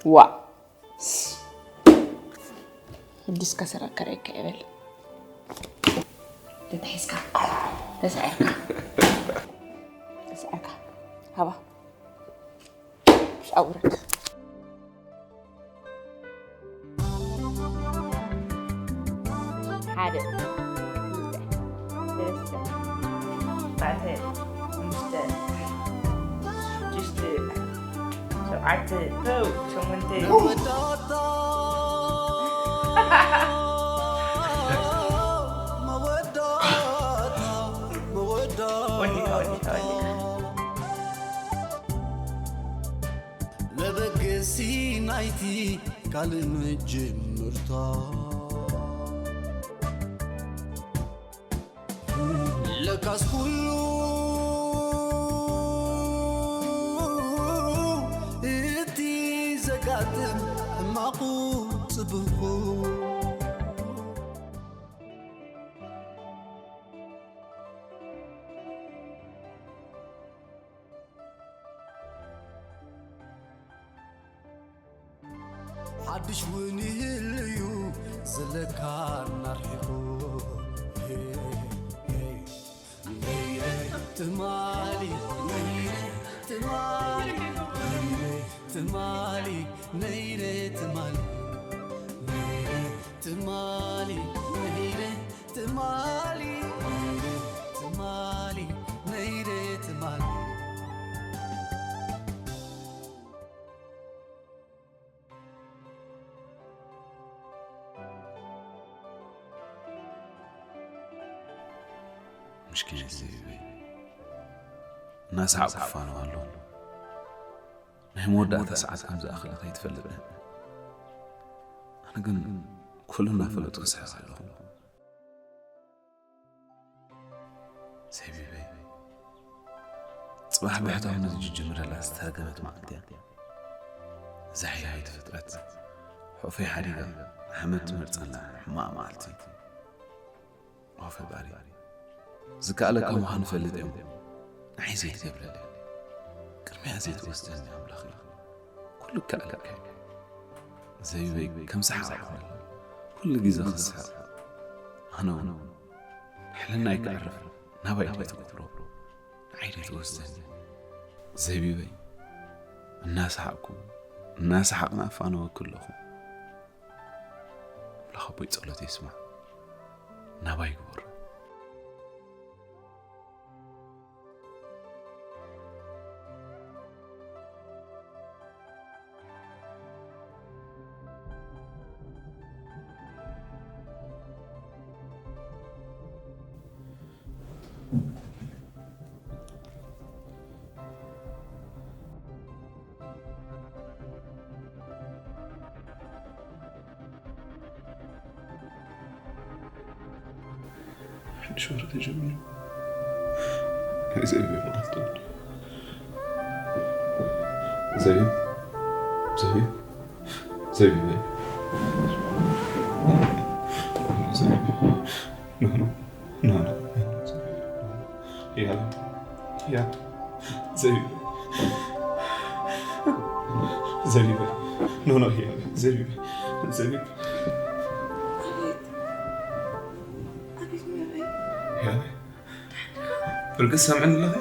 ዋ ሕዱስ ከሰረከረካ ይበል። ተታሒዝካ ተሳዒርካ ተሳዒርካ ሃባ ብሻውረድ ሓደ ክልተ ሰለስተ ኣርባዕተ ሓሙሽተ ሽዱሽተ ሸውዓተ ተው ሸሞንተ ወዲኻ ወዲኻ ወዲኻ መበገሲ ናይቲ ካልእ መጀመርታ ለካስ ኩሉ እቲ ዘጋጥም ሕማቑ ጽቡቑ ሓድሽ እውን ይህልዩ ዘለካ እናርሒቑ ትማሊ ትማሊ ትማሊ ነይረ ትማሊ ትማሊ ነይረ ትማሊ ትማሊ ነይረ ትማሊ ምሽኪን እዚ እናሰሓቕ ክፋነው ኣሎ። ናይ መወዳእታ ሰዓት ከም ዝኣኽለ ከይትፈልጥ። ኣነ ግን ኩሉ እናፈለጥኩ ስሕቕ ኣለኹ። ሰቢበይ ጽባሕ ብሕታውነት ዝጅምረላ ዝተረገመት መዓልቲ እያ። እዛ ሕያይቲ ፍጥረት ሕቑፈይ ሓዲጋ ሓመድ ትመርጸላ ሕማቕ መዓልቲ። ኦ ፈጣሪ፣ ዝከኣለካ ምዃኑ እፈልጥ እየ እሞ ንዓይ ዘይትገብረለይ፣ ቅድሚያ ዘይትወስደኒ ኣምላኸይ፣ ኩሉ ይከኣለካ እዩ። ዘቢበይ ከም ሰሓቕ ኩሉ ግዜ ክስሕቕ፣ ኣነ እውን ሕልናይ ከዕርፍ ናባይ ኣይትገብሮ፣ ንዓይ ዘይትወስደኒ። ዘቢበይ እናሰሓቕኩ እናሰሓቕና እፋነወኪ ኣለኹ። ኣምላኽ ኣቦይ ጸሎተይ ይስማዕ፣ ናባይ ግበሮ። ሓድሽ ወረ ተጀሚሩ። ናይ ዘቢበይ መዓልቲ ወዲኡ። ዘቢብ፣ ዘቢብ፣ ዘቢበይ። ዘቢብ፣ ኖ፣ ኖ፣ ኖ፣ ኖ። ያብ፣ ያብ፣ ዘቢበይ። ዘቢበይ። ኖ፣ ኖ፣ ያብ፣ ዘቢበይ። ዘቢብ። ኣቤት ሜሮይ። ያበይ ብርግጽ ሰምዕኒ ኣለኺ?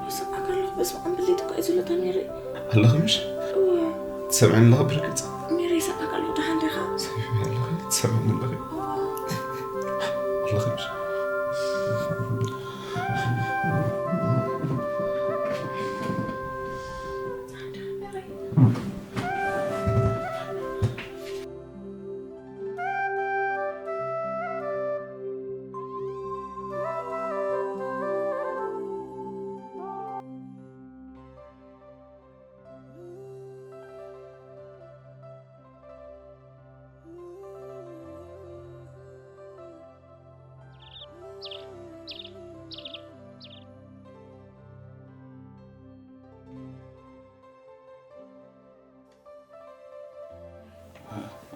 ይሰማዕካ ኣለኹ። በስመ ኣብ ብለይቲ እኮ እዩ ዘሎ እታ ሜሮይ። ኣለኺ ምሽ? እወ። ትሰምዕኒ ኣለኺ ብርግጽ? ሜሮይ ይሰማዕካ ኣለኹ። ደሓን ዲኻ? ሰሚዕኒ ኣለኺ? ትሰምዕኒ ኣለኺ? ኣለኺ ምሽ?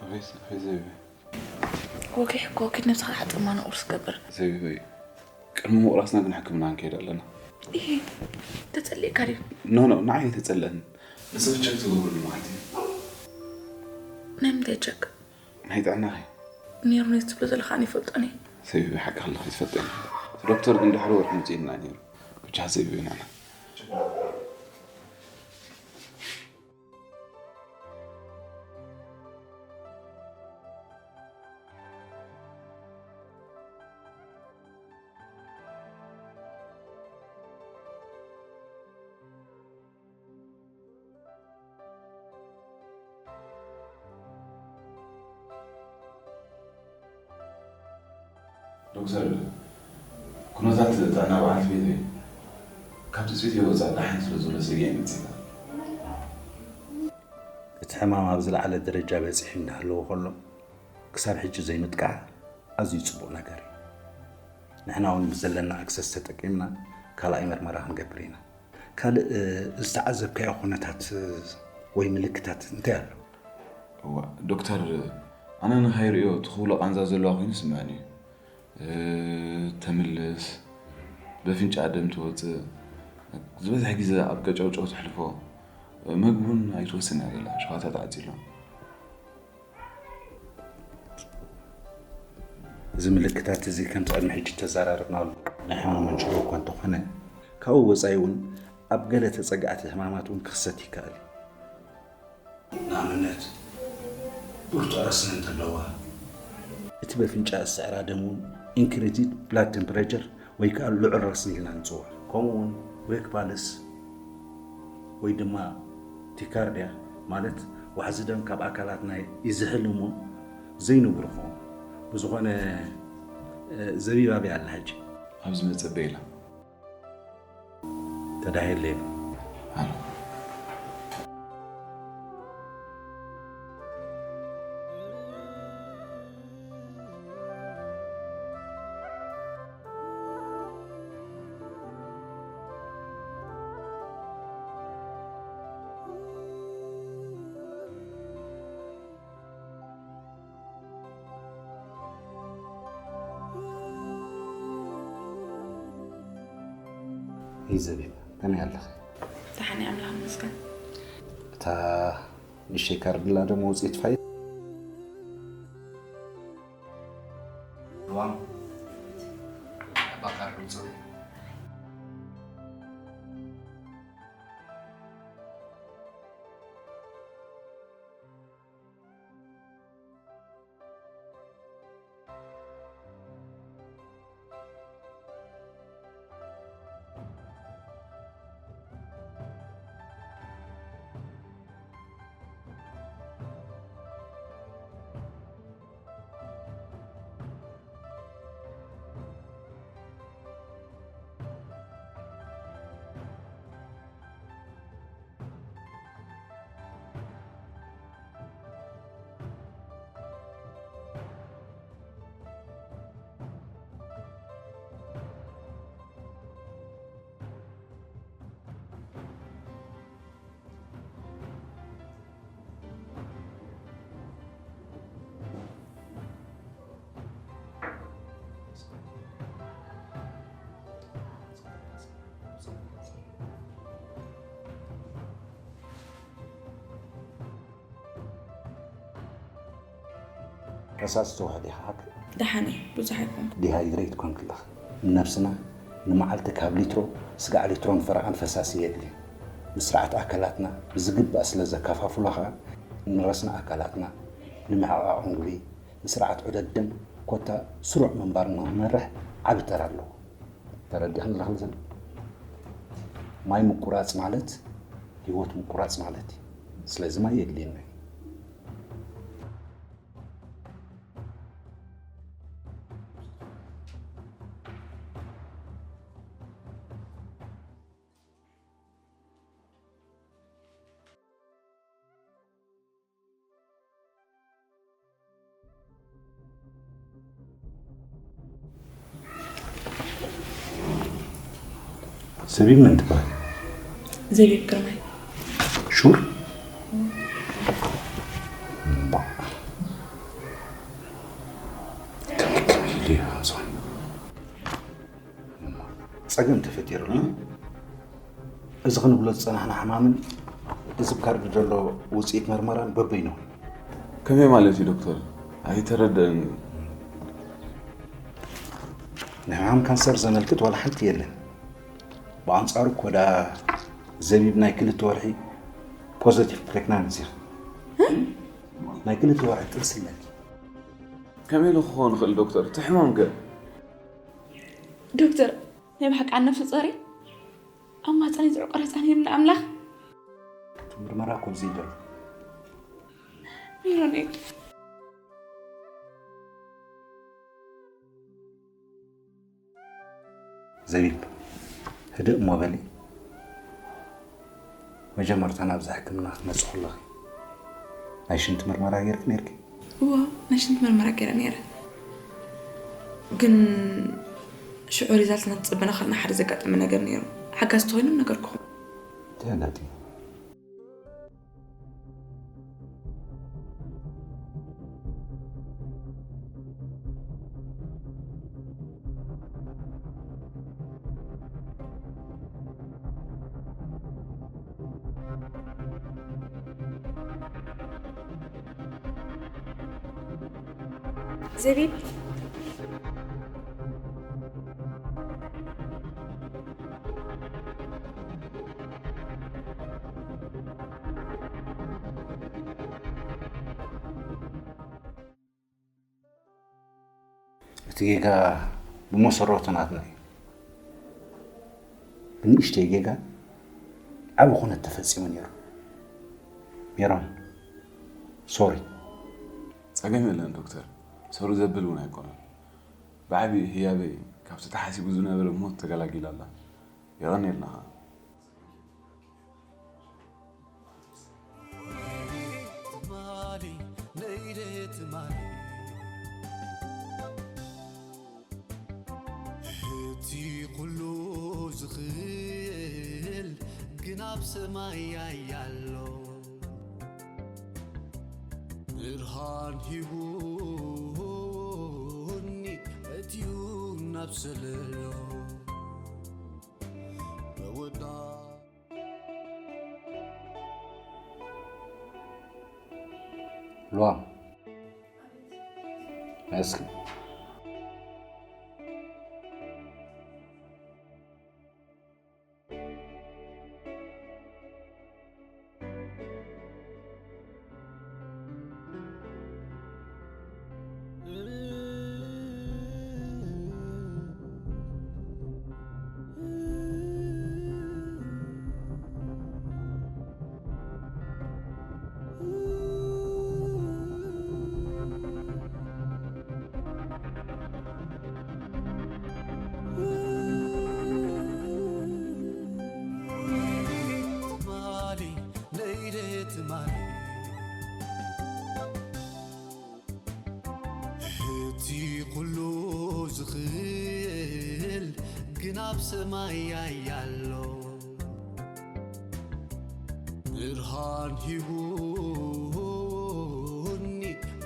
ኣቤት ኣቤት ዘቢበይ። ወኪሕ እኮ ወኪል ነብስኻ ሓጥማ ንቑርስ ገብር። ዘቢበይ ቅድሚ ምቑራስና ግን ሕክምና ክንከይድ ኣለና። ይሄ ተጸሊእካ ድዩ? ኖ ኖ ንዓይ ኣይተጸልአን። ንስኺ ቸክ ትገብርሉ ማለት እዩ። ናይ ምንታይ ቸክ? ናይ ጥዕናኺ። ነይሩ ነዚ ትብሎ ዘለኻ ኣነ ይፈልጦን እየ። ሰቢበ ሓቂ ከለኺ ትፈልጠኒ። እቲ ዶክተር ግን ድሕሪ ወርሒ መጺኡልና ነይሩ። ብቻ ሰቢበ ኢና። ዶክተር፣ ኩነታት ጥዕና በዓልቲ ቤተይ ካብ ትጽቢተይ ወጻኢ ደሓን ስለ ዘሎ ሰጊኤ መጺእና። እቲ ሕማም ኣብ ዝለዓለ ደረጃ በጺሑ እንዳሃለወ ከሎ ክሳብ ሕጂ ዘይምጥቃዕ ኣዝዩ ጽቡቕ ነገር እዩ። ንሕና እውን ብዘለና ኣክሰስ ተጠቂምና ካልኣይ መርመራ ክንገብር ኢና። ካልእ፣ እ፣ ዝተዓዘብካዮ ኩነታት፣ እ፣ ወይ ምልክታት እንታይ ኣሎ? እዋ፣ ዶክተር፣ ኣነ ንኸይርእዮ ትኽብሎ ቃንዛ ዘለዋ ኮይኑ ይስምዐኒ እዩ። እ፣ ተምልስ፣ በፍንጫ ደም ትወፅእ፣ ዝበዝሕ ግዜ ኣብ ቀጨውጨው ተሕልፎ፣ መግቢ እውን ኣይትወስን እያ ዘላ፣ ሸዋታ ተዓፂሎም። እዚ ምልክታት እዚ ከምቲ ቅድሚ ሕጂ ተዘራረብናሉ ናይ ሕማም መንሽሮ እኳ እንተኾነ፣ ካብኡ ወጻኢ እውን ኣብ ገለ ተጸጋዕቲ ሕማማት እውን ክኽሰት ይከኣል እዩ። ንኣብነት፣ ብርቱዕ ረስኒ እንተለዋ፣ እቲ በፍንጫ ዝስዕራ ደም እውን increased blood temperature ወይ ከኣ ልዑል ረስኒ ኢልና ንጽውዖ። ከምኡ እውን ዌክ ፓልስ ወይ ድማ ቲካርድያ ማለት ዋሕዚ ደም ካብ ኣካላትና ይዝሕል እሞ ዘይንቡር ክኸውን። ብዝኾነ፣ እ፣ ዘቢብ ኣበይ ኣላ ሕጂ? ኣብዚ መጸበይ ኢላ። ተዳሂለይ። ኣነ። ይዘቢብ፣ ከመይ ኣለኺ? ደሓን እየ፣ ኣምላኽ ይመስገን። እታ ንእሽተይ ካርድላ ደሞ ውፅኢት ፋይል። እዋም፣ ኣባ ካርድ ውፅእ። ፈሳሲ ትውሕድ ኢኻ ሓቂ? ደሓን እየ፣ ብዙሕ ኣይኮንኩ። ዲሃይድሬት ኮንክ ኣለኻ። ንነብስና ንመዓልቲ ካብ ሊትሮ ስጋዕ ሊትሮን ፈረቓን ፈሳሲ የድልዮ። ንስርዓት ኣካላትና ብዝግባእ ስለ ዘከፋፍሎ ኸኣ ንረስኒ ኣካላትና፣ ንምሕቓቕ ምግቢ፣ ንስርዓት ዑደት ደም ኮታ ስሩዕ ምንባር ንኽመርሕ ዓቢ ተራ ኣለዎ። ተረዲእኽኒ ኣለኽን? ማይ ምቁራጽ ማለት ህይወት ምቁራጽ ማለት እዩ። ስለዚ ማይ የድልየና እዩ። ሰቢብ መን ትበሃል? ዘቢብ ግርማይ። ሹር? እምባ። ከመይ፣ ከመይ ኢሉ እዩ ዝኾን? ጸገም ተፈጢሩ። እዚ ክንብሎ ዝጸናሕና ሕማምን እዚ ብካርድ ዘሎ ውጽኢት መርመራን በበይኑ። ከመይ ማለት እዩ ዶክተር? ኣይተረደእን። ንሕማም ካንሰር ዘመልክት ዋላ ሓንቲ የለን። ብኣንጻሩ እኮ ደኣ ዘቢብ ናይ ክልተ ወርሒ ፖዘቲቭ ፕሬግናንሲ ኢኻ። ናይ ክልተ ወርሒ ጥንሲ ኣለኪ። ከመይ ኢሉ ክኸውን ይኽእል ዶክተር? እቲ ሕማም ከ? ዶክተር፣ ናይ ብሓቂ ኣብ ነፍሲ ጾሪ ኣብ ማህጸነይ ዝዕቆረ ህጻን የለን ኣምላኽ። እቲ ምርመራ እኮ ኣብዚ ይደሎ። ሜሮነይ። ዘቢብ፣ ህድእ እሞ በሊ። መጀመርታ ናብዚ ሕክምና ክትመፂ ከለኺ ናይ ሽንቲ ምርመራ ገይርኪ ነይርኪ? እዎ፣ ናይ ሽንቲ ምርመራ ገይረ ነይረ። ግን ሽዑ ሪዛልት እናተፀበና ከለና ሓደ ዘጋጠመ ነገር ነይሩ። ሓጋዚ ተኾይኑ ምነገርኩኹም። እንታይ ኣጋጢሙ? ዘቢብ። እቲ ጌጋ ብመሰረቱ ናትና እዩ። ብንእሽተይ ጌጋ ዓቢ ኩነት ተፈጺሙ ነይሩ። ሜሮን፣ ሶሪ። ጸገም የለን ዶክተር፣ ሶሪ ዘብል እውን ኣይኮነን። ብዓቢ ህያበይ ካብቲ ተሓሲቡ ዝነበረ ሞት ተገላጊላ ኣላ። የቐንየልና ኸኣ። ትማሊ ነይደ ትማሊ እቲ ኩሉ ዝኽእል ግን ኣብ ሰማይ ያያሎ ብርሃን ሂቡኒ እትዩ ናብ ሰለሎ መወዳ ሉዋም፣ እስኪ። ትማሊ ነይደ ትማሊ እቲ ኩሉ ዝኽእል ግን ኣብ ሰማይ ያያሎ ብርሃን ሂቡኒ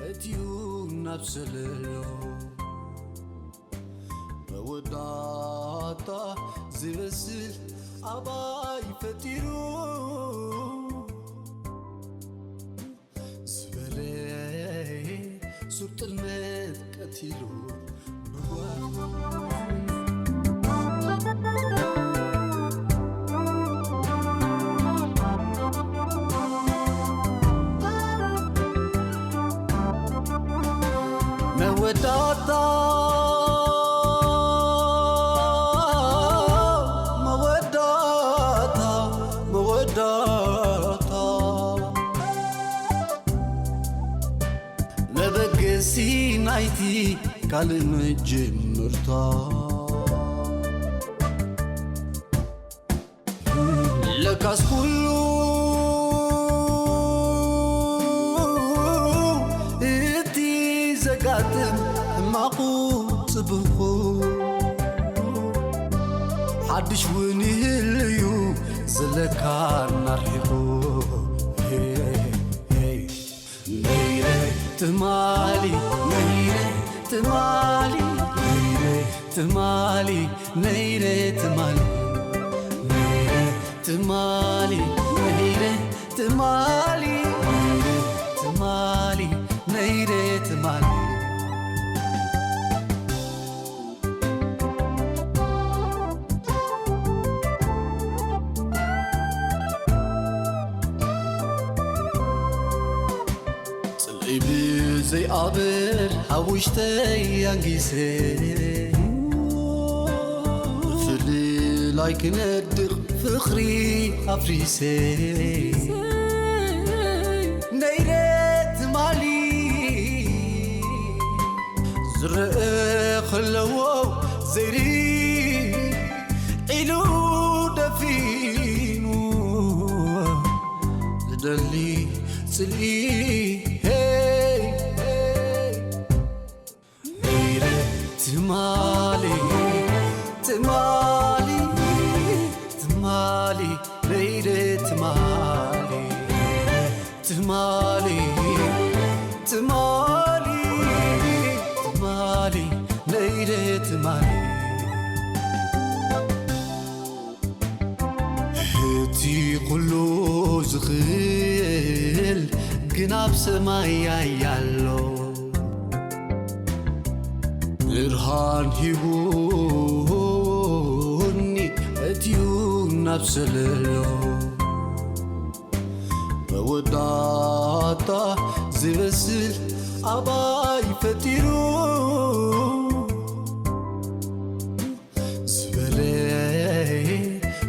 እትዩ ናብ ሰለሎ መወዳእታ ዝመስል ኣባይ ፈጢሩ ዝበለ ሱር ጥልመት ቀቲሉ መወዳእታ መወዳእታ መወዳእታ መበገሲ ናይቲ ካልእ መጀመርታ ለካስ ኩሉ እቲ ዘጋጥም ሕማቑ ጽቡቑ ሓድሽ እውን ይህልዩ ዘለካ እናርሒቑ ነይረ ትማሊ ነይረ ትማሊ ነይረ ትማሊ ነይረ ትማሊ ነይረ ትማሊ ነይረ ትማሊ ነይረ ትማሊ ብዘይኣበር ኣብ ውሽጠይ ኣንጊሰ፣ ብፍልላይ ክነድቕ ፍቕሪ ኣፍሪሰ። ነይረ ትማሊ ዝረአ ከለዎ ዘይሪ ዒሉ ደፊኑ ዝደሊ ጽልኢ፣ ሄይ፣ ሄይ። ነይረ ትማሊ፣ ትማሊ፣ ትማሊ፣ ነይረ ትማሊ፣ ትማሊ፣ ትማሊ፣ ትማሊ፣ ነይረ ትማሊ። እቲ ኩሉ ዝኽእል ግን ኣብ ሰማይ ያያሎ፣ ብርሃን ሂቡኒ እትዩ ናብ ሰለሎ። መወዳእታ ዝበስል ኣባይ ፈጢሩ ዝበረ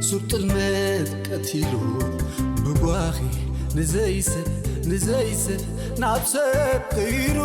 ሱር ጥልመት ቀቲሉ፣ ብጓኺ ንዘይሰብ ንዘይሰብ ናብ ሰብ ቀይሩ።